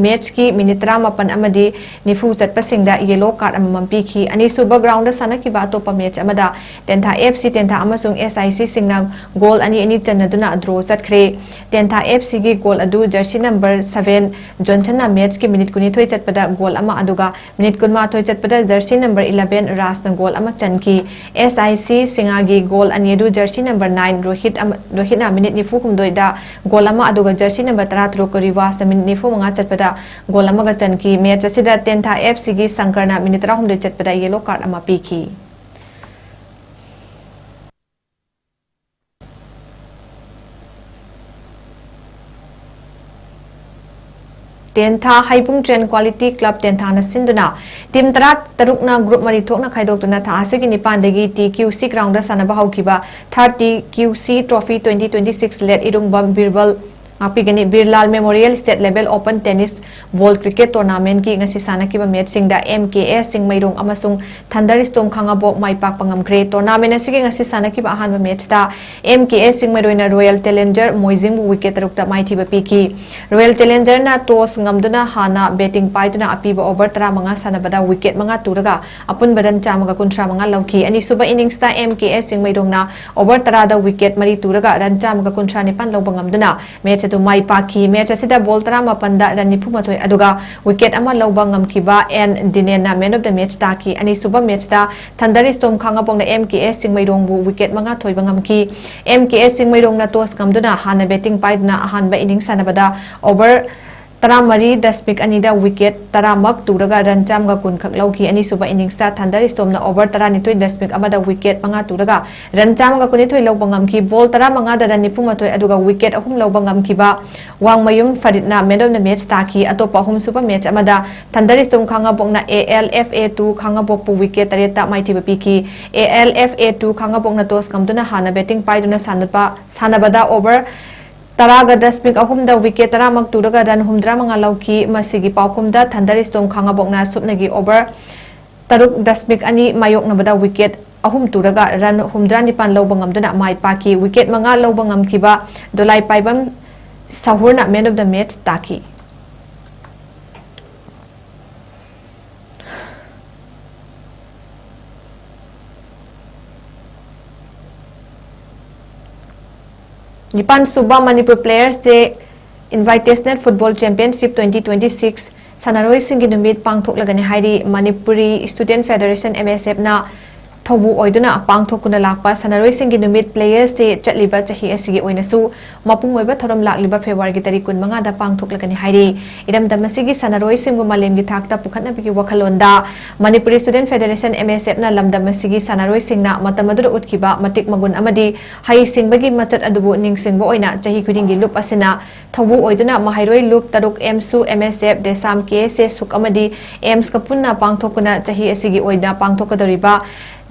ꯃꯦꯠꯆꯀꯤ ꯃꯤꯅꯤꯠ ꯇꯔꯥꯃꯥꯄꯟ ꯑꯃꯗꯤ ꯅꯤꯐꯨ ꯆꯠꯄꯁꯤꯡꯗ ꯌꯦꯂꯣ ꯀꯥꯔꯗ ꯑꯃꯃꯝ ꯄꯤꯈꯤ꯫ ꯑꯅꯤꯁꯨꯕ ꯒ꯭ꯔꯥꯎꯟꯗ ꯁꯥꯟꯅꯈꯤꯕ ꯑꯇꯣꯞꯄ ꯃꯦꯠꯆ ꯑꯃꯗ ꯇꯦꯟꯊꯥ ꯑꯦꯐ ꯁꯤ ꯇꯦꯟꯊꯥ ꯑꯃꯁꯨꯡ ꯑꯦꯁ ꯑꯥꯏ ꯁꯤ ꯁꯤꯡꯅ ꯒꯣꯜ ꯑꯅꯤ ꯑꯅꯤ ꯆꯟꯅꯗꯨꯅ ꯗ꯭ꯔꯣ ꯆꯠꯈ꯭ꯔꯦ꯫ ꯇꯦꯟꯊꯥ ꯑꯦꯐ ꯁꯤꯒꯤ ꯒꯣꯜ ꯑꯗꯨ ꯖꯔꯁꯤ ꯅꯝꯕꯔ ꯁꯚꯦꯟ ꯖꯣꯟꯁꯟꯅ ꯃꯦꯠꯆꯀꯤ ꯃꯤꯅꯤꯠ ꯀꯨꯟꯅꯤꯊꯣꯏ ꯆꯠꯄꯗ ꯒꯣꯜ ꯑꯃ, ꯑꯗꯨꯒ ꯃꯤꯅꯤꯠ ꯀꯨꯟꯃꯥꯊꯣꯏ ꯆꯠꯄꯗ ꯖꯔꯁꯤ ꯅꯝꯕꯔ ꯏꯂꯚꯦꯟ ꯔꯥꯖꯅ ꯒꯣꯜ ꯑꯃ ꯆꯟꯈꯤ꯫ ꯑꯦꯁ ꯑꯥꯏ ꯁꯤ ꯁꯤꯡꯉꯥꯒꯤ ꯒꯣꯜ ꯑꯅꯤ ꯑꯗꯨ ꯖꯔꯁꯤ ꯅꯝꯕꯔ ꯅꯥꯏꯟ ꯔꯣꯍꯤꯠ ꯑꯃ, ꯔꯣꯍꯤꯠꯅ ꯃꯤꯅꯤꯠ ꯅꯤꯐꯨ ꯍꯨꯝꯗꯣꯏꯗ ꯒꯣꯜ ꯑꯃ, ꯑꯗꯨꯒ ꯖꯔꯁꯤ ꯅꯝꯕꯔ ꯇꯔꯥ ꯇꯔꯨꯛ ꯔꯤꯋꯥꯁꯅ ꯃꯤꯅꯤꯠ ꯅꯤꯐꯨ ꯃꯉꯥ ꯆꯠꯄꯗ ꯒꯣꯜ ꯑꯃꯒ ꯆꯟꯈꯤ꯫ ꯃꯦꯠꯆ ꯑꯁꯤꯗ ꯇꯦꯟꯊꯥ ꯑꯦꯐ ꯁꯤꯒꯤ ꯁꯪꯀꯔꯅ ꯃꯤꯅꯤꯠ ꯇꯔꯥꯍꯨꯝꯗꯣꯏ ꯆꯠꯄꯗ ꯌꯦꯂꯣ ꯀꯥꯔꯗ ꯑꯃ ꯄꯤꯈꯤ꯫ ꯇꯦꯟꯊꯥ ꯍꯩꯕꯨꯡ ꯇ꯭ꯔꯦꯟ ꯀ꯭ꯋꯥꯂꯤꯇꯤ ꯀ꯭ꯂꯕ ꯇꯦꯟꯊꯥꯅ ꯁꯤꯟꯗꯨꯅ ꯇꯤꯝ ꯇꯔꯥ ꯇꯔꯨꯛꯅ ꯒ꯭ꯔꯨꯞ ꯃꯔꯤ ꯊꯣꯛꯅ ꯈꯥꯏꯗꯣꯛꯇꯨꯅ ꯊꯥ ꯑꯁꯤꯒꯤ ꯅꯤꯄꯥꯟꯗꯒꯤ ꯇꯤ ꯀ꯭ꯌꯨ ꯁꯤ ꯒ꯭ꯔꯥꯎꯟꯗ ꯁꯥꯟꯅꯕ ꯍꯧꯈꯤꯕ ꯊꯥꯔꯠ T Q C trophy twenty twenty six ꯂꯦꯠ ꯏꯔꯨꯡꯕꯝ ꯕꯤꯔꯕꯜ ꯉꯥꯛꯄꯤꯒꯅꯤ꯫ Birlal memorial state level open tennis ball cricket ꯇꯣꯔꯅꯥꯃꯦꯟꯠꯀꯤ ꯉꯁꯤ ꯁꯥꯟꯅꯈꯤꯕ ꯃꯦꯠꯆꯁꯤꯡꯗ ꯑꯦꯝ ꯀꯦ ꯑꯦꯁ ꯆꯤꯡꯃꯩꯔꯣꯡ ꯑꯃꯁꯨꯡ ꯊꯟꯗꯔ ꯁ꯭ꯇꯣꯝ ꯈꯥꯉꯕꯣꯛ ꯃꯥꯏ ꯄꯥꯛꯄ ꯉꯝꯈ꯭ꯔꯦ꯫ ꯇꯣꯔꯅꯥꯃꯦꯟꯠ ꯑꯁꯤꯒꯤ ꯉꯁꯤ ꯁꯥꯟꯅꯈꯤꯕ ꯑꯍꯥꯟꯕ ꯃꯦꯠꯆꯇ ꯑꯦꯝ ꯀꯦ ꯑꯦꯁ ꯆꯤꯡꯃꯩꯔꯣꯡꯅ ꯔꯣꯌꯦꯜ ꯆꯦꯂꯦꯟꯖꯔ ꯃꯣꯏꯖꯤꯡꯕꯨ ꯋꯤꯀꯦꯠ ꯇꯔꯨꯛꯇ ꯃꯥꯏꯊꯤꯕ ꯄꯤꯈꯤ꯫ ꯔꯣꯌꯦꯜ ꯆꯦꯂꯦꯟꯖꯔꯅ ꯇꯣꯁ ꯉꯝꯗꯨꯅ ꯍꯥꯟꯅ ꯕꯦꯇꯤꯡ ꯄꯥꯏꯗꯨꯅ ꯑꯄꯤꯕ ꯑꯣꯚꯔ ꯇꯔꯥꯃꯉꯥ ꯁꯥꯟꯅꯕꯗ ꯋꯤꯀꯦꯠ ꯃꯉꯥ ꯇꯨꯔꯒ ꯑꯄꯨꯟꯕ ꯔꯟ ꯆꯥꯝꯃꯒ ꯀꯨꯟꯊ꯭ꯔꯥ ꯃꯉꯥ ꯂꯧꯈꯤ꯫ ꯑꯅꯤꯁꯨꯕ ꯏꯅꯤꯡꯁꯇ ꯑꯦꯝ ꯀꯦ ꯑꯦꯁ ꯆꯤꯡꯃꯩꯔꯣꯡꯅ ꯑꯣꯚꯔ ꯇꯔꯥꯗ ꯋꯤꯀꯦꯠ ꯃꯔꯤ ꯇꯨꯔꯒ ꯔꯟ ꯆꯥꯝꯃꯒ ꯀꯨꯟꯊ꯭ꯔꯥ ꯅꯤꯄꯥꯟ ꯂꯧꯕ ꯉꯝꯗꯨꯅ ꯃꯦꯠꯆ ꯑꯗꯨ ꯃꯥꯏ ꯄꯥꯛꯈꯤ꯫ ꯃꯦꯠꯆ ꯑꯁꯤꯗ ꯕꯣꯜ ꯇꯔꯥꯃꯥꯄꯟꯗ ꯔꯟ ꯅꯤꯐꯨꯃꯥꯊꯣꯏ ꯑꯗꯨꯒ ꯋꯤꯀꯦꯠ ꯑꯃ ꯂꯧꯕ ꯉꯝꯈꯤꯕ ꯑꯦꯟ ꯗꯤꯅꯦꯟꯅ ꯃꯦꯟ ꯑꯣꯐ ꯗ ꯃꯦꯠꯆ ꯇꯥꯈꯤ꯫ ꯑꯅꯤꯁꯨꯕ ꯃꯦꯠꯆꯇ ꯊꯟꯗꯔ ꯁ꯭ꯇꯣꯝ ꯈꯥꯉꯕꯣꯛꯅ ꯑꯦꯝ ꯀꯦ ꯑꯦꯁ ꯆꯤꯡꯃꯩꯔꯣꯡꯕꯨ ꯋꯤꯀꯦꯠ ꯃꯉꯥ ꯊꯣꯏꯕ ꯉꯝꯈꯤ꯫ ꯑꯦꯝ ꯀꯦ ꯑꯦꯁ ꯆꯤꯡꯃꯩꯔꯣꯡꯅ ꯇꯣꯁ ꯉꯝꯗꯨꯅ ꯍꯥꯟꯅ ꯕꯦꯇꯤꯡ ꯄꯥꯏꯗꯨꯅ ꯑꯍꯥꯟꯕ ꯏꯅꯤꯡꯁ ꯁꯥꯟꯅꯕꯗ ꯑꯣꯚꯔ ꯇꯔꯥꯃꯔꯤ ꯗꯁꯃꯤꯛ ꯑꯅꯤꯗ ꯋꯤꯀꯦꯠ ꯇꯔꯥꯃꯛ ꯇꯨꯔꯒ ꯔꯟ ꯆꯥꯝꯃꯒ ꯀꯨꯟ ꯈꯛ ꯂꯧꯈꯤ꯫ ꯑꯅꯤꯁꯨꯕ ꯏꯅꯤꯡꯁꯇ ꯊꯟꯗꯔ ꯁ꯭ꯇꯣꯝꯅ ꯑꯣꯚꯔ ꯇꯔꯥꯅꯤꯊꯣꯏ ꯗꯁꯃꯤꯛ ꯑꯃꯗ ꯋꯤꯀꯦꯠ ꯃꯉꯥ ꯇꯨꯔꯒ ꯔꯟ ꯆꯥꯝꯃꯒ ꯀꯨꯟꯅꯤꯊꯣꯏ ꯂꯧꯕ ꯉꯝꯈꯤ꯫ ꯕꯣꯜ ꯇꯔꯥꯃꯉꯥꯗ ꯔꯟ ꯅꯤꯐꯨꯃꯥꯊꯣꯏ ꯑꯗꯨꯒ ꯋꯤꯀꯦꯠ ꯑꯍꯨꯝ ꯂꯧꯕ ꯉꯝꯈꯤꯕ ꯋꯥꯡꯃꯌꯨꯝ ꯐꯔꯤꯠꯅ ꯃꯦꯟ ꯑꯣꯐ ꯗ ꯃꯦꯠꯆ ꯇꯥꯈꯤ꯫ ꯑꯇꯣꯞꯄ ꯑꯍꯨꯝꯁꯨꯕ ꯃꯦꯠꯆ ꯑꯃꯗ ꯊꯟꯗꯔ ꯁ꯭ꯇꯣꯝ ꯈꯥꯉꯕꯣꯛꯅ A L F A two ꯈꯥꯉꯕꯣꯛꯄꯨ wicket ꯇꯔꯦꯠꯇ ꯃꯥꯏꯊꯤꯕ ꯄꯤꯈꯤ꯫ A L F A two ꯈꯥꯉꯕꯣꯛꯅ toss ꯉꯝꯗꯨꯅ ꯍꯥꯟꯅ ꯕꯦꯇꯤꯡ ꯄꯥꯏꯗꯨꯅ ꯁꯥꯟꯅꯕ, ꯁꯥꯟꯅꯕꯗ ꯑꯣꯚꯔ ꯇꯔꯥꯒ ꯗꯁꯃꯤꯛ ꯑꯍꯨꯝꯗ ꯋꯤꯀꯦꯠ ꯇꯔꯥꯃꯛ ꯇꯨꯔꯒ ꯔꯟ ꯍꯨꯝꯗ꯭ꯔꯥꯃꯉꯥ ꯂꯧꯈꯤ꯫ ꯃꯁꯤꯒꯤ ꯄꯥꯎꯈꯨꯝꯗ ꯊꯟꯗꯔ ꯁ꯭ꯇꯣꯝ ꯈꯥꯉꯕꯣꯛꯅ ꯁꯨꯞꯅꯒꯤ ꯑꯣꯚꯔ ꯇꯔꯨꯛ ꯗꯁꯃꯤꯛ ꯑꯅꯤ ꯃꯥꯌꯣꯛꯅꯕꯗ ꯋꯤꯀꯦꯠ ꯑꯍꯨꯝ ꯇꯨꯔꯒ ꯔꯟ ꯍꯨꯝꯗ꯭ꯔꯥꯅꯤꯄꯥꯟ ꯂꯧꯕ ꯉꯝꯗꯨꯅ ꯃꯥꯏ ꯄꯥꯛꯈꯤ꯫ ꯋꯤꯀꯦꯠ ꯃꯉꯥ ꯂꯧꯕ ꯉꯝꯈꯤꯕ ꯗꯣꯂꯥꯏꯄꯥꯏꯕꯝ ꯁꯍꯨꯔꯅ ꯃꯦꯟ ꯑꯣꯐ ꯗ ꯃꯦꯠꯆ ꯇꯥꯈꯤ꯫ ꯅꯤꯄꯥꯟ ꯁꯨꯕ Manipur Players Day Invitational Football Championship twenty twenty-six ꯁꯥꯟꯅꯔꯣꯏꯁꯤꯡꯒꯤ ꯅꯨꯃꯤꯠ ꯄꯥꯡꯊꯣꯛꯂꯒꯅꯤ ꯍꯥꯏꯔꯤ꯫ Manipuri Student Federation, M S F ꯅ ꯊꯧꯕꯨ ꯑꯣꯏꯗꯨꯅ ꯄꯥꯡꯊꯣꯛꯇꯨꯅ ꯂꯥꯛꯄ ꯁꯥꯟꯅꯔꯣꯏꯁꯤꯡꯒꯤ ꯅꯨꯃꯤꯠ Players Day ꯆꯠꯂꯤꯕ ꯆꯍꯤ ꯑꯁꯤꯒꯤ ꯑꯣꯏꯅꯁꯨ ꯃꯄꯨꯡ ꯑꯣꯏꯕ ꯊꯧꯔꯝ ꯂꯥꯛꯂꯤꯕ February ꯒꯤ ꯇꯥꯔꯤꯛ ꯀꯨꯟꯃꯉꯥꯗ ꯄꯥꯡꯊꯣꯛꯂꯒꯅꯤ ꯍꯥꯏꯔꯤ꯫ ꯏꯔꯝꯗꯝ ꯑꯁꯤꯒꯤ ꯁꯥꯟꯅꯔꯣꯏꯁꯤꯡꯕꯨ ꯃꯥꯂꯦꯝꯒꯤ ꯊꯥꯛꯇ ꯄꯨꯈꯠꯅꯕꯒꯤ ꯋꯥꯈꯜꯂꯣꯟꯗ Manipuri Student Federation, M S F ꯅ ꯂꯝꯗꯝ ꯑꯁꯤꯒꯤ ꯁꯥꯟꯅꯔꯣꯏꯁꯤꯡꯅ ꯃꯇꯝ ꯑꯗꯨꯗ ꯎꯠꯈꯤꯕ ꯃꯇꯤꯛ ꯃꯒꯨꯟ ꯑꯃꯗꯤ ꯍꯩꯁꯤꯡꯕꯒꯤ ꯃꯆꯠ ꯑꯗꯨꯕꯨ ꯅꯤꯡꯁꯤꯡꯕ ꯑꯣꯏꯅ ꯆꯍꯤ ꯈꯨꯗꯤꯡꯒꯤ ꯂꯨꯞ ꯑꯁꯤꯅ ꯊꯧꯕꯨ ꯑꯣꯏꯗꯨꯅ ꯃꯍꯩꯔꯣꯏ ꯂꯨꯞ ꯇꯔꯨꯛ, ꯑꯦꯝꯁꯨ, M S F, ꯗꯦꯁꯥꯝ, K S A, ꯁꯨꯛ ꯑꯃꯗꯤ ꯑꯦꯝꯁꯀ ꯄꯨꯟꯅ ꯄꯥꯡꯊꯣꯛꯇꯨꯅ ꯆꯍꯤ ꯑꯁꯤꯒꯤ ꯑꯣꯏꯅ ꯄꯥꯡꯊꯣꯛꯀꯗꯧꯔꯤꯕ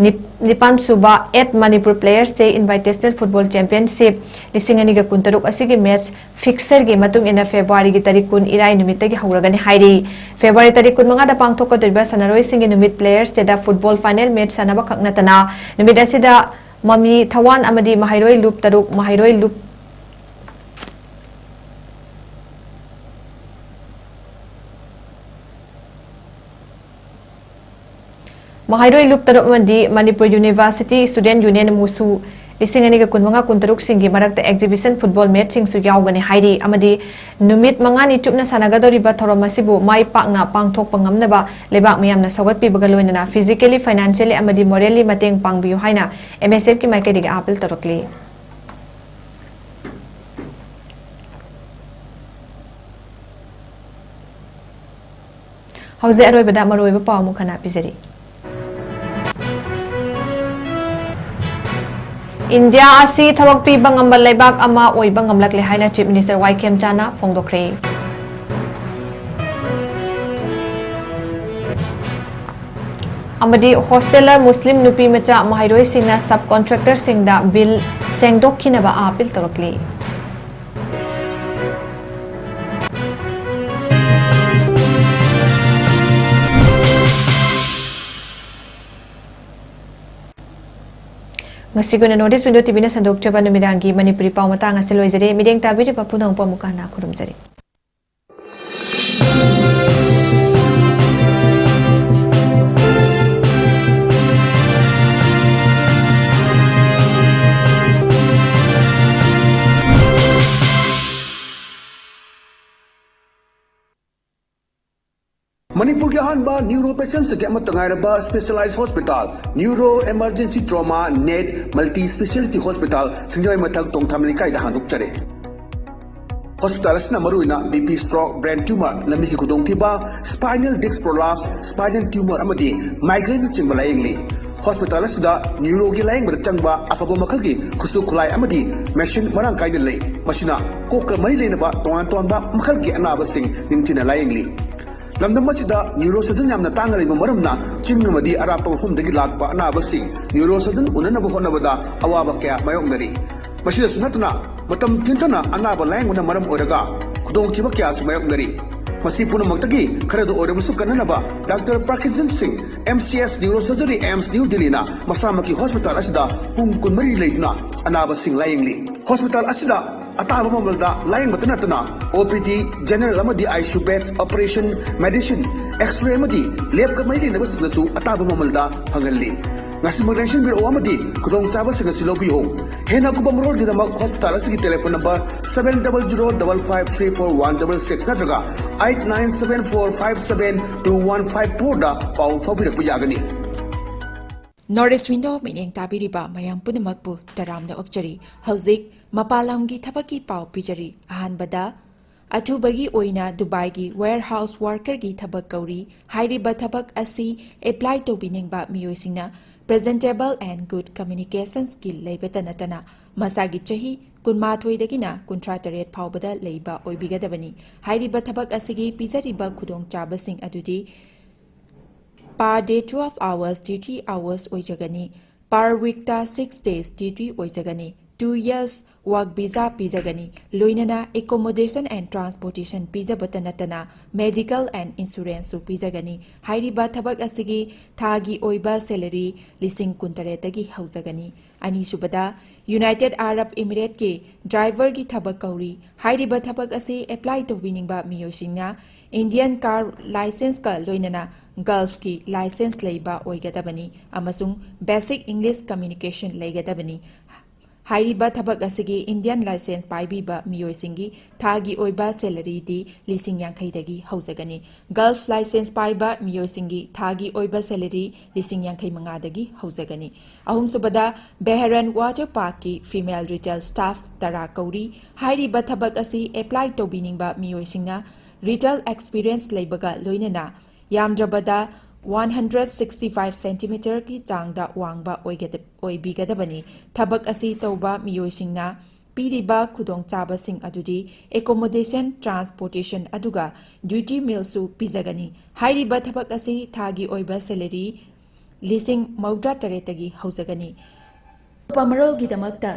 ꯅꯤꯞ-, ꯅꯤꯄꯥꯟ ꯁꯨꯕ Eight Manipur Players Day Invitational Football Championship ꯂꯤꯁꯤꯡ ꯑꯅꯤꯒ ꯀꯨꯟꯇꯔꯨꯛ ꯑꯁꯤꯒꯤ match fixture ꯒꯤ ꯃꯇꯨꯡ ꯏꯟꯅ February ꯒꯤ ꯇꯥꯔꯤꯛ ꯀꯨꯟ, ꯏꯔꯥꯏ ꯅꯨꯃꯤꯠꯇꯒꯤ ꯍꯧꯔꯒꯅꯤ ꯍꯥꯏꯔꯤ꯫ February ꯇꯥꯔꯤꯛ ꯀꯨꯟꯃꯉꯥꯗ ꯄꯥꯡꯊꯣꯛꯀꯗꯧꯔꯤꯕ ꯁꯥꯟꯅꯔꯣꯏꯁꯤꯡꯒꯤ ꯅꯨꯃꯤꯠ Players Day ꯗ football final match ꯁꯥꯟꯅꯕ ꯈꯛ ꯅꯠꯇꯅ ꯅꯨꯃꯤꯠ ꯑꯁꯤꯗ ꯃꯃꯤ ꯊꯋꯥꯟ ꯑꯃꯗꯤ ꯃꯍꯩꯔꯣꯏ ꯂꯨꯞ ꯇꯔꯨꯛ, ꯃꯍꯩꯔꯣꯏ ꯂꯨꯞ ꯃꯍꯩꯔꯣꯏ ꯂꯨꯞ ꯇꯔꯨꯛ ꯑꯃꯗꯤ Manipur University Student Union, MUSU, ꯂꯤꯁꯤꯡ ꯑꯅꯤꯒ ꯀꯨꯟꯃꯉꯥ ꯀꯨꯟꯇꯔꯨꯛꯁꯤꯡꯒꯤ ꯃꯔꯛꯇ exhibition football match ꯁꯤꯡꯁꯨ ꯌꯥꯎꯒꯅꯤ ꯍꯥꯏꯔꯤ ꯑꯃꯗꯤ ꯅꯨꯃꯤꯠ ꯃꯉꯥꯅꯤ ꯆꯨꯞꯅ ꯁꯥꯟꯅꯒꯗꯧꯔꯤꯕ ꯊꯧꯔꯝ ꯑꯁꯤꯕꯨ ꯃꯥꯏ ꯄꯥꯛꯅ ꯄꯥꯡꯊꯣꯛꯄ ꯉꯝꯅꯕ ꯂꯩꯕꯥꯛ ꯃꯤꯌꯥꯝꯅ ꯁꯧꯒꯠꯄꯤꯕꯒ ꯂꯣꯏꯅꯅ physically, financially ꯑꯃꯗꯤ morally ꯃꯇꯦꯡ ꯄꯥꯡꯕꯤꯌꯨ ꯍꯥꯏꯅ M S F ꯀꯤ ꯃꯥꯏꯀꯩꯗꯒꯤ appeal ꯇꯧꯔꯛꯂꯤ꯫ ꯍꯧꯖꯤꯛ ꯑꯔꯣꯏꯕꯗ ꯃꯔꯨꯑꯣꯏꯕ ꯄꯥꯎ ꯑꯃꯨꯛ ꯍꯟꯅ ꯄꯤꯖꯔꯤ꯫ ꯏꯟꯗꯤꯌꯥ ꯑꯁꯤ ꯊꯕꯛ ꯄꯤꯕ ꯉꯝꯕ ꯂꯩꯕꯥꯛ ꯑꯃ ꯑꯣꯏꯕ ꯉꯝꯂꯛꯂꯦ ꯍꯥꯏꯅ Chief Minister ꯋꯥꯏ ꯈꯦꯝꯆꯥꯅ ꯐꯣꯡꯗꯣꯛꯈ꯭ꯔꯦ꯫ ꯑꯃꯗꯤ hosteller Muslim ꯅꯨꯄꯤ ꯃꯆꯥ ꯃꯍꯩꯔꯣꯏꯁꯤꯡꯅ sub contractor ꯁꯤꯡꯗ bill ꯁꯦꯡꯗꯣꯛꯈꯤꯅꯕ appeal ꯇꯧꯔꯛꯂꯤ꯫ ꯉꯁꯤꯒꯤ ꯑꯣꯏꯅ North East Window TV ꯅ ꯁꯟꯗꯣꯛꯆꯕ ꯅꯨꯃꯤꯗꯥꯡꯒꯤ ꯃꯅꯤꯄꯨꯔꯤ ꯄꯥꯎ ꯃꯇꯥꯡ ꯑꯁꯤ ꯂꯣꯏꯖꯔꯦ꯫ ꯃꯤꯠꯌꯦꯡ ꯇꯥꯕꯤꯔꯤꯕ ꯄꯨꯝꯅꯃꯛꯄꯨ ꯑꯃꯨꯛꯀ ꯍꯟꯅ ꯈꯨꯔꯨꯝꯖꯔꯤ꯫ ꯃꯅꯤꯄꯨꯔꯒꯤ ꯑꯍꯥꯟꯕ ꯅ꯭ꯌꯨꯔꯣ ꯄꯦꯁꯦꯟꯁꯤꯡꯒꯤ ꯑꯃꯠꯇ ꯉꯥꯏꯔꯕ specialise hospital, neuro emergency trauma net multi speciality hospital, ꯁꯤꯡꯖꯃꯩ ꯃꯊꯛ ꯇꯣꯡꯊꯥꯃ ꯂꯩꯀꯥꯏꯗ ꯍꯥꯡꯗꯣꯛꯆꯔꯦ꯫ ꯍꯣꯁꯄꯤꯇꯥꯜ ꯑꯁꯤꯅ ꯃꯔꯨꯑꯣꯏꯅ B P stroke, brain tumour, ꯂꯝꯕꯤꯒꯤ ꯈꯨꯗꯣꯡꯊꯤꯕ, spinal disc prolapse, spinal tumour ꯑꯃꯗꯤ ꯃꯥꯏꯒ꯭ꯔꯦꯟꯅꯆꯤꯡꯕ ꯂꯥꯌꯦꯡꯂꯤ꯫ ꯍꯣꯁꯄꯤꯇꯥꯜ ꯑꯁꯤꯗ ꯅ꯭ꯌꯨꯔꯣꯒꯤ ꯂꯥꯌꯦꯡꯕꯗ ꯆꯪꯕ ꯑꯐꯕ ꯃꯈꯜꯒꯤ ꯈꯨꯠꯁꯨ ꯈꯨꯠꯂꯥꯏ ꯑꯃꯗꯤ ꯃꯦꯁꯤꯟ ꯃꯔꯥꯡ ꯀꯥꯏꯅ ꯂꯩ꯫ ꯃꯁꯤꯅ ꯀꯣꯛꯀ ꯃꯔꯤ ꯂꯩꯅꯕ ꯇꯣꯉꯥꯟ ꯇꯣꯉꯥꯟꯕ ꯃꯈꯜꯒꯤ ꯑꯅꯥꯕꯁꯤꯡ ꯅꯤꯡꯊꯤꯅ ꯂꯥꯌꯦꯡꯂꯤ꯫ ꯂꯝꯗꯝ ꯑꯁꯤꯗ ꯅ꯭ꯌꯨꯔꯣ ꯁꯔꯖꯟ ꯌꯥꯝꯅ ꯇꯥꯡꯅ ꯂꯩꯕ ꯃꯔꯝꯅ ꯆꯤꯡ ꯑꯃꯗꯤ ꯑꯔꯥꯞꯄ ꯃꯐꯝꯗꯒꯤ ꯂꯥꯛꯄ ꯑꯅꯥꯕꯁꯤꯡ ꯅ꯭ꯌꯨꯔꯣ ꯁꯔꯖꯟ ꯎꯅꯅꯕ ꯍꯣꯠꯅꯕꯗ ꯑꯋꯥꯕ ꯀꯌꯥ ꯃꯥꯌꯣꯛꯅꯔꯤ꯫ ꯃꯁꯤꯗꯁꯨ ꯅꯠꯇꯅ ꯃꯇꯝ ꯊꯤꯟꯊꯅ ꯑꯅꯥꯕ ꯂꯥꯌꯦꯡꯕꯅ ꯃꯔꯝ ꯑꯣꯏꯔꯒ ꯈꯨꯗꯣꯡꯊꯤꯕ ꯀꯌꯥꯁꯨ ꯃꯥꯌꯣꯛꯅꯔꯤ꯫ ꯃꯁꯤ ꯄꯨꯝꯅꯃꯛꯇꯒꯤ ꯈꯔꯗ ꯑꯣꯏꯔꯕꯁꯨ ꯀꯟꯅꯅꯕ ꯗꯥꯛꯇꯔ ꯄ꯭ꯔꯈꯤꯖꯟ ꯁꯤꯡ, M C S neuro surgery, AIIMS new ꯗꯤꯜꯂꯤꯅ ꯃꯁꯥꯃꯛꯀꯤ ꯍꯣꯁꯄꯤꯇꯥꯜ ꯑꯁꯤꯗ ꯄꯨꯡ ꯀꯨꯟꯃꯔꯤ ꯂꯩꯗꯨꯅ ꯑꯅꯥꯕꯁꯤꯡ ꯂꯥꯌꯦꯡꯂꯤ꯫ ꯍꯣꯁꯄꯤꯇꯥꯜ ꯑꯁꯤꯗ ꯑꯇꯥꯕ ꯃꯃꯜꯗ ꯂꯥꯌꯦꯡꯕꯇ ꯅꯠꯇꯅ ꯑꯣ ꯄꯤ ꯗꯤ, ꯖꯦꯅꯔꯦꯜ ꯑꯃꯗꯤ I C U bed, operation, medicine, x-ray ꯑꯃꯗꯤ ꯂꯦꯕꯀ ꯃꯔꯤ ꯂꯩꯅꯕꯁꯤꯡꯗꯁꯨ ꯑꯇꯥꯕ ꯃꯃꯜꯗ ꯐꯪꯍꯜꯂꯤ꯫ ꯉꯁꯤꯃꯛ ꯂꯦꯡꯁꯤꯟꯕꯤꯔꯛꯎ ꯑꯃꯗꯤ ꯈꯨꯗꯣꯡꯆꯥꯕꯁꯤꯡ ꯑꯁꯤ ꯂꯧꯕꯤꯌꯨ꯫ ꯍꯦꯟꯅ ꯑꯀꯨꯞꯄ ꯃꯔꯣꯜꯒꯤꯗꯃꯛ ꯍꯣꯁꯄꯤꯇꯥꯜ ꯑꯁꯤꯒꯤ telephone number seven double zero double five three four one double six ꯅꯠꯇ꯭ꯔꯒ eight nine seven four five seven two one five four ꯗ ꯄꯥꯎ ꯐꯥꯎꯕꯤꯔꯛꯄ ꯌꯥꯒꯅꯤ꯫ North East Window ꯃꯤꯠꯌꯦꯡ ꯇꯥꯕꯤꯔꯤꯕ ꯃꯌꯥꯝ ꯄꯨꯝꯅꯃꯛꯄꯨ ꯇꯔꯥꯝꯅ ꯑꯣꯛꯆꯔꯤ꯫ ꯍꯧꯖꯤꯛ ꯃꯄꯥꯟ ꯂꯝꯒꯤ ꯊꯕꯛꯀꯤ ꯄꯥꯎ ꯄꯤꯖꯔꯤ꯫ ꯑꯍꯥꯟꯕꯗ, ꯑꯊꯨꯕꯒꯤ ꯑꯣꯏꯅ ꯗꯨꯕꯥꯏꯒꯤ warehouse workerꯒꯤ ꯊꯕꯛ ꯀꯧꯔꯤ꯫ ꯍꯥꯏꯔꯤꯕ ꯊꯕꯛ ꯑꯁꯤ apply ꯇꯧꯕꯤꯅꯤꯡꯕ ꯃꯤꯑꯣꯏꯁꯤꯡꯅ presentable and good communication skill ꯂꯩꯕꯇ ꯅꯠꯇꯅ ꯃꯁꯥꯒꯤ ꯆꯍꯤ ꯀꯨꯟꯃꯥꯊꯣꯏꯗꯒꯤꯅ ꯀꯨꯟꯊ꯭ꯔꯥ ꯇꯔꯦꯠ ꯐꯥꯎꯕꯗ ꯂꯩꯕ ꯑꯣꯏꯕꯤꯒꯗꯕꯅꯤ꯫ ꯍꯥꯏꯔꯤꯕ ꯊꯕꯛ ꯑꯁꯤꯒꯤ ꯄꯤꯖꯔꯤꯕ ꯈꯨꯗꯣꯡꯆꯥꯕꯁꯤꯡ ꯑꯗꯨꯗꯤ per day twelve hours duty hours ꯑꯣꯏꯖꯒꯅꯤ꯫ Per weekꯇ six days duty ꯑꯣꯏꯖꯒꯅꯤ꯫ Two years work visa ꯄꯤꯖꯒꯅꯤ꯫ ꯂꯣꯏꯅꯅ accommodation and transportation ꯄꯤꯖꯕꯇ ꯅꯠꯇꯅ medical and insuranceꯁꯨ ꯄꯤꯖꯒꯅꯤ꯫ ꯍꯥꯏꯔꯤꯕ ꯊꯕꯛ ꯑꯁꯤꯒꯤ ꯊꯥꯒꯤ ꯑꯣꯏꯕ salary ꯂꯤꯁꯤꯡ ꯀꯨꯟꯇꯔꯦꯠꯇꯒꯤ ꯍꯧꯖꯒꯅꯤ꯫ ꯑꯅꯤꯁꯨꯕꯗ, United Arab Emirateꯀꯤ driverꯒꯤ ꯊꯕꯛ ꯀꯧꯔꯤ꯫ ꯍꯥꯏꯔꯤꯕ ꯊꯕꯛ ꯑꯁꯤ apply ꯇꯧꯕꯤꯅꯤꯡꯕ ꯃꯤꯑꯣꯏꯁꯤꯡꯅ Indian car licenceꯀ ꯂꯣꯏꯅꯅ Gulfꯀꯤ license ꯂꯩꯕ ꯑꯣꯏꯒꯗꯕꯅꯤ ꯑꯃꯁꯨꯡ basic English communication ꯂꯩꯒꯗꯕꯅꯤ꯫ ꯍꯥꯏꯔꯤꯕ ꯊꯕꯛ ꯑꯁꯤꯒꯤ ꯏꯟꯗꯤꯌꯟ ꯂꯥꯏꯁꯦꯟꯁ ꯄꯥꯏꯕꯤꯕ ꯃꯤꯑꯣꯏꯁꯤꯡꯒꯤ ꯊꯥꯒꯤ ꯑꯣꯏꯕ ꯁꯦꯂꯔꯤꯗꯤ ꯂꯤꯁꯤꯡ ꯌꯥꯡꯈꯩꯗꯒꯤ ꯍꯧꯖꯒꯅꯤ꯫ ꯒꯜꯐ ꯂꯥꯏꯁꯦꯟꯁ ꯄꯥꯏꯕ ꯃꯤꯑꯣꯏꯁꯤꯡꯒꯤ ꯊꯥꯒꯤ ꯑꯣꯏꯕ ꯁꯦꯂꯔꯤ ꯂꯤꯁꯤꯡ ꯌꯥꯡꯈꯩ ꯃꯉꯥꯗꯒꯤ ꯍꯧꯖꯒꯅꯤ꯫ ꯑꯍꯨꯝꯁꯨꯕꯗ, ꯕꯦꯍꯔꯟ ꯋꯥꯇꯔ ꯄꯥꯔꯛꯀꯤ ꯐꯤꯃꯦꯜ ꯔꯤꯇꯦꯜ ꯁ꯭ꯇꯥꯐ ꯇꯔꯥ ꯀꯧꯔꯤ꯫ ꯍꯥꯏꯔꯤꯕ ꯊꯕꯛ ꯑꯁꯤ ꯑꯦꯄ꯭ꯂꯥꯏ ꯇꯧꯕꯤꯅꯤꯡꯕ ꯃꯤꯑꯣꯏꯁꯤꯡꯅ ꯔꯤꯇꯦꯜ ꯑꯦꯛꯁꯄꯤꯔꯤꯌꯦꯟꯁ ꯂꯩꯕꯒ ꯂꯣꯏꯅꯅ ꯌꯥꯝꯗ꯭ꯔꯕꯗ ꯋꯥꯟ ꯍꯟꯗ꯭ꯔꯦꯠ ꯁꯤꯛꯁꯇꯤ ꯐꯥꯏꯚ ꯁꯦꯟꯇꯤꯃꯤꯇꯔꯒꯤ ꯆꯥꯡꯗ ꯋꯥꯡꯕ ꯑꯣꯏꯒꯗ-, ꯑꯣꯏꯕꯤꯒꯗꯕꯅꯤ꯫ ꯊꯕꯛ ꯑꯁꯤ ꯇꯧꯕ ꯃꯤꯑꯣꯏꯁꯤꯡꯅ ꯄꯤꯔꯤꯕ ꯈꯨꯗꯣꯡꯆꯥꯕꯁꯤꯡ ꯑꯗꯨꯗꯤ ꯑꯦꯀꯣꯃꯣꯗꯦꯁꯟ, ꯇ꯭ꯔꯥꯟꯁꯄꯣꯔꯇꯦꯁꯟ ꯑꯗꯨꯒ ꯗ꯭ꯌꯨꯇꯤ ꯃꯤꯜꯁꯨ ꯄꯤꯖꯒꯅꯤ꯫ ꯍꯥꯏꯔꯤꯕ ꯊꯕꯛ ꯑꯁꯤ ꯊꯥꯒꯤ ꯑꯣꯏꯕ ꯁꯦꯂꯔꯤ ꯂꯤꯁꯤꯡ ꯃꯧꯗ꯭ꯔꯥ ꯇꯔꯦꯠꯇꯒꯤ ꯍꯧꯖꯒꯅꯤ꯫ ꯑꯀꯨꯞꯄ ꯃꯔꯣꯜꯒꯤꯗꯃꯛꯇ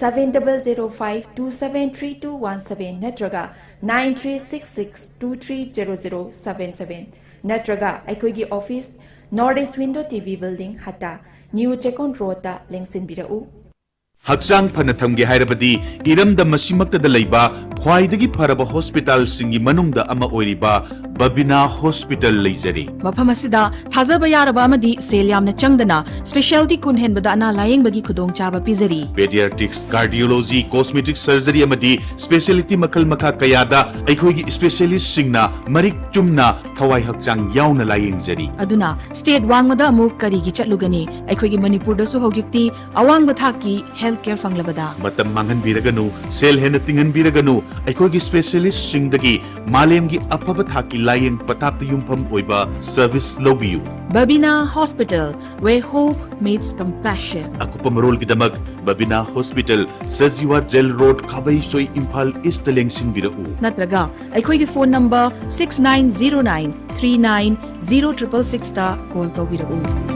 seven double zero five two seven three two one seven ꯅꯠꯇ꯭ꯔꯒ nine three six six two three zero zero seven seven ꯅꯠꯇ꯭ꯔꯒ ꯑꯩꯈꯣꯏꯒꯤ office, North East Window T V Building, Hatta, new Chekkon ꯔꯣꯗꯇ ꯂꯦꯡꯁꯤꯟꯕꯤꯔꯛꯎ꯫ ꯍꯛꯆꯥꯡ ꯐꯅ ꯊꯝꯒꯦ ꯍꯥꯏꯔꯕꯗꯤ ꯏꯔꯝꯗꯝ ꯑꯁꯤꯃꯛꯇꯗ ꯂꯩꯕ ꯈ꯭ꯋꯥꯏꯗꯒꯤ ꯐꯔꯕ ꯍꯣꯁꯄꯤꯇꯥꯜꯁꯤꯡꯒꯤ ꯃꯅꯨꯡꯗ ꯑꯃ ꯑꯣꯏꯔꯤꯕ ꯕꯕꯤꯅꯥ ꯍꯣꯁꯄꯤꯇꯥꯜ ꯂꯩꯖꯔꯤ꯫ ꯃꯐꯝ ꯑꯁꯤꯗ ꯊꯥꯖꯕ ꯌꯥꯔꯕ ꯑꯃꯗꯤ ꯁꯦꯜ ꯌꯥꯝꯅ ꯆꯪꯗꯅ ꯁ꯭ꯄꯦꯁꯤꯌꯥꯂꯤꯇꯤ ꯀꯨꯟ ꯍꯦꯟꯕꯗ ꯑꯅꯥ ꯂꯥꯌꯦꯡꯕꯒꯤ ꯈꯨꯗꯣꯡꯆꯥꯕ ꯄꯤꯖꯔꯤ꯫ ꯄꯦꯗꯤꯌꯥꯇ꯭ꯔꯤꯛꯁ, ꯀꯥꯔꯗꯤꯑꯣꯂꯣꯖꯤ, ꯀꯣꯁꯃꯦꯇꯤꯛ ꯁꯔꯖꯔꯤ ꯑꯃꯗꯤ ꯁ꯭ꯄꯦꯁꯤꯌꯦꯂꯤꯇꯤ ꯃꯈꯜ ꯃꯈꯥ ꯀꯌꯥꯗ ꯑꯩꯈꯣꯏꯒꯤ ꯁ꯭ꯄꯦꯁꯤꯌꯦꯂꯤꯁꯁꯤꯡꯅ ꯃꯔꯤꯛ ꯆꯨꯝꯅ ꯊꯋꯥꯏ ꯍꯛꯆꯥꯡ ꯌꯥꯎꯅ ꯂꯥꯌꯦꯡꯖꯔꯤ꯫ ꯑꯗꯨꯅ ꯁ꯭ꯇꯦꯠ ꯋꯥꯡꯃꯗ ꯑꯃꯨꯛ ꯀꯔꯤꯒꯤ ꯆꯠꯂꯨꯒꯅꯤ? ꯑꯩꯈꯣꯏꯒꯤ ꯃꯅꯤꯄꯨꯔꯗꯁꯨ ꯍꯧꯖꯤꯛꯇꯤ ꯑꯋꯥꯡꯕ ꯊꯥꯛꯀꯤ ꯍꯦꯜꯊ ꯀꯦꯌꯔ ꯐꯪꯂꯕꯗ꯫ ꯃꯇꯝ ꯃꯥꯡꯍꯟꯕꯤꯔꯒꯅꯨ, ꯁꯦꯜ ꯍꯦꯟꯅ ꯇꯤꯡꯍꯟꯕꯤꯔꯒꯅꯨ, ꯑꯩꯈꯣꯏꯒꯤ ꯁ꯭ꯄꯦꯁꯤꯌꯦꯂꯤꯁꯁꯤꯡꯗꯒꯤ ꯃꯥꯂꯦꯝꯒꯤ ꯑꯐꯕ ꯊꯥꯛꯀꯤ ꯂꯥꯌꯦꯡ ꯄꯊꯥꯞꯇ ꯌꯨꯝꯐꯝ ꯑꯣꯏꯕ ꯁꯔꯚꯤꯁ ꯂꯧꯕꯤꯌꯨ꯫ Babina hospital, where hope meets compassion. ꯑꯀꯨꯞꯄ ꯃꯔꯣꯜꯒꯤꯗꯃꯛ Babina hospital, Sajiwa jail road, Khabeisoi, Imphal east ꯂꯦꯡꯁꯤꯟꯕꯤꯔꯛꯎ꯫ ꯅꯠꯇ꯭ꯔꯒ ꯑꯩꯈꯣꯏꯒꯤ phone number six nine zero nine three nine zero triple six ꯇ ꯀꯣꯜ ꯇꯧꯕꯤꯔꯛꯎ꯫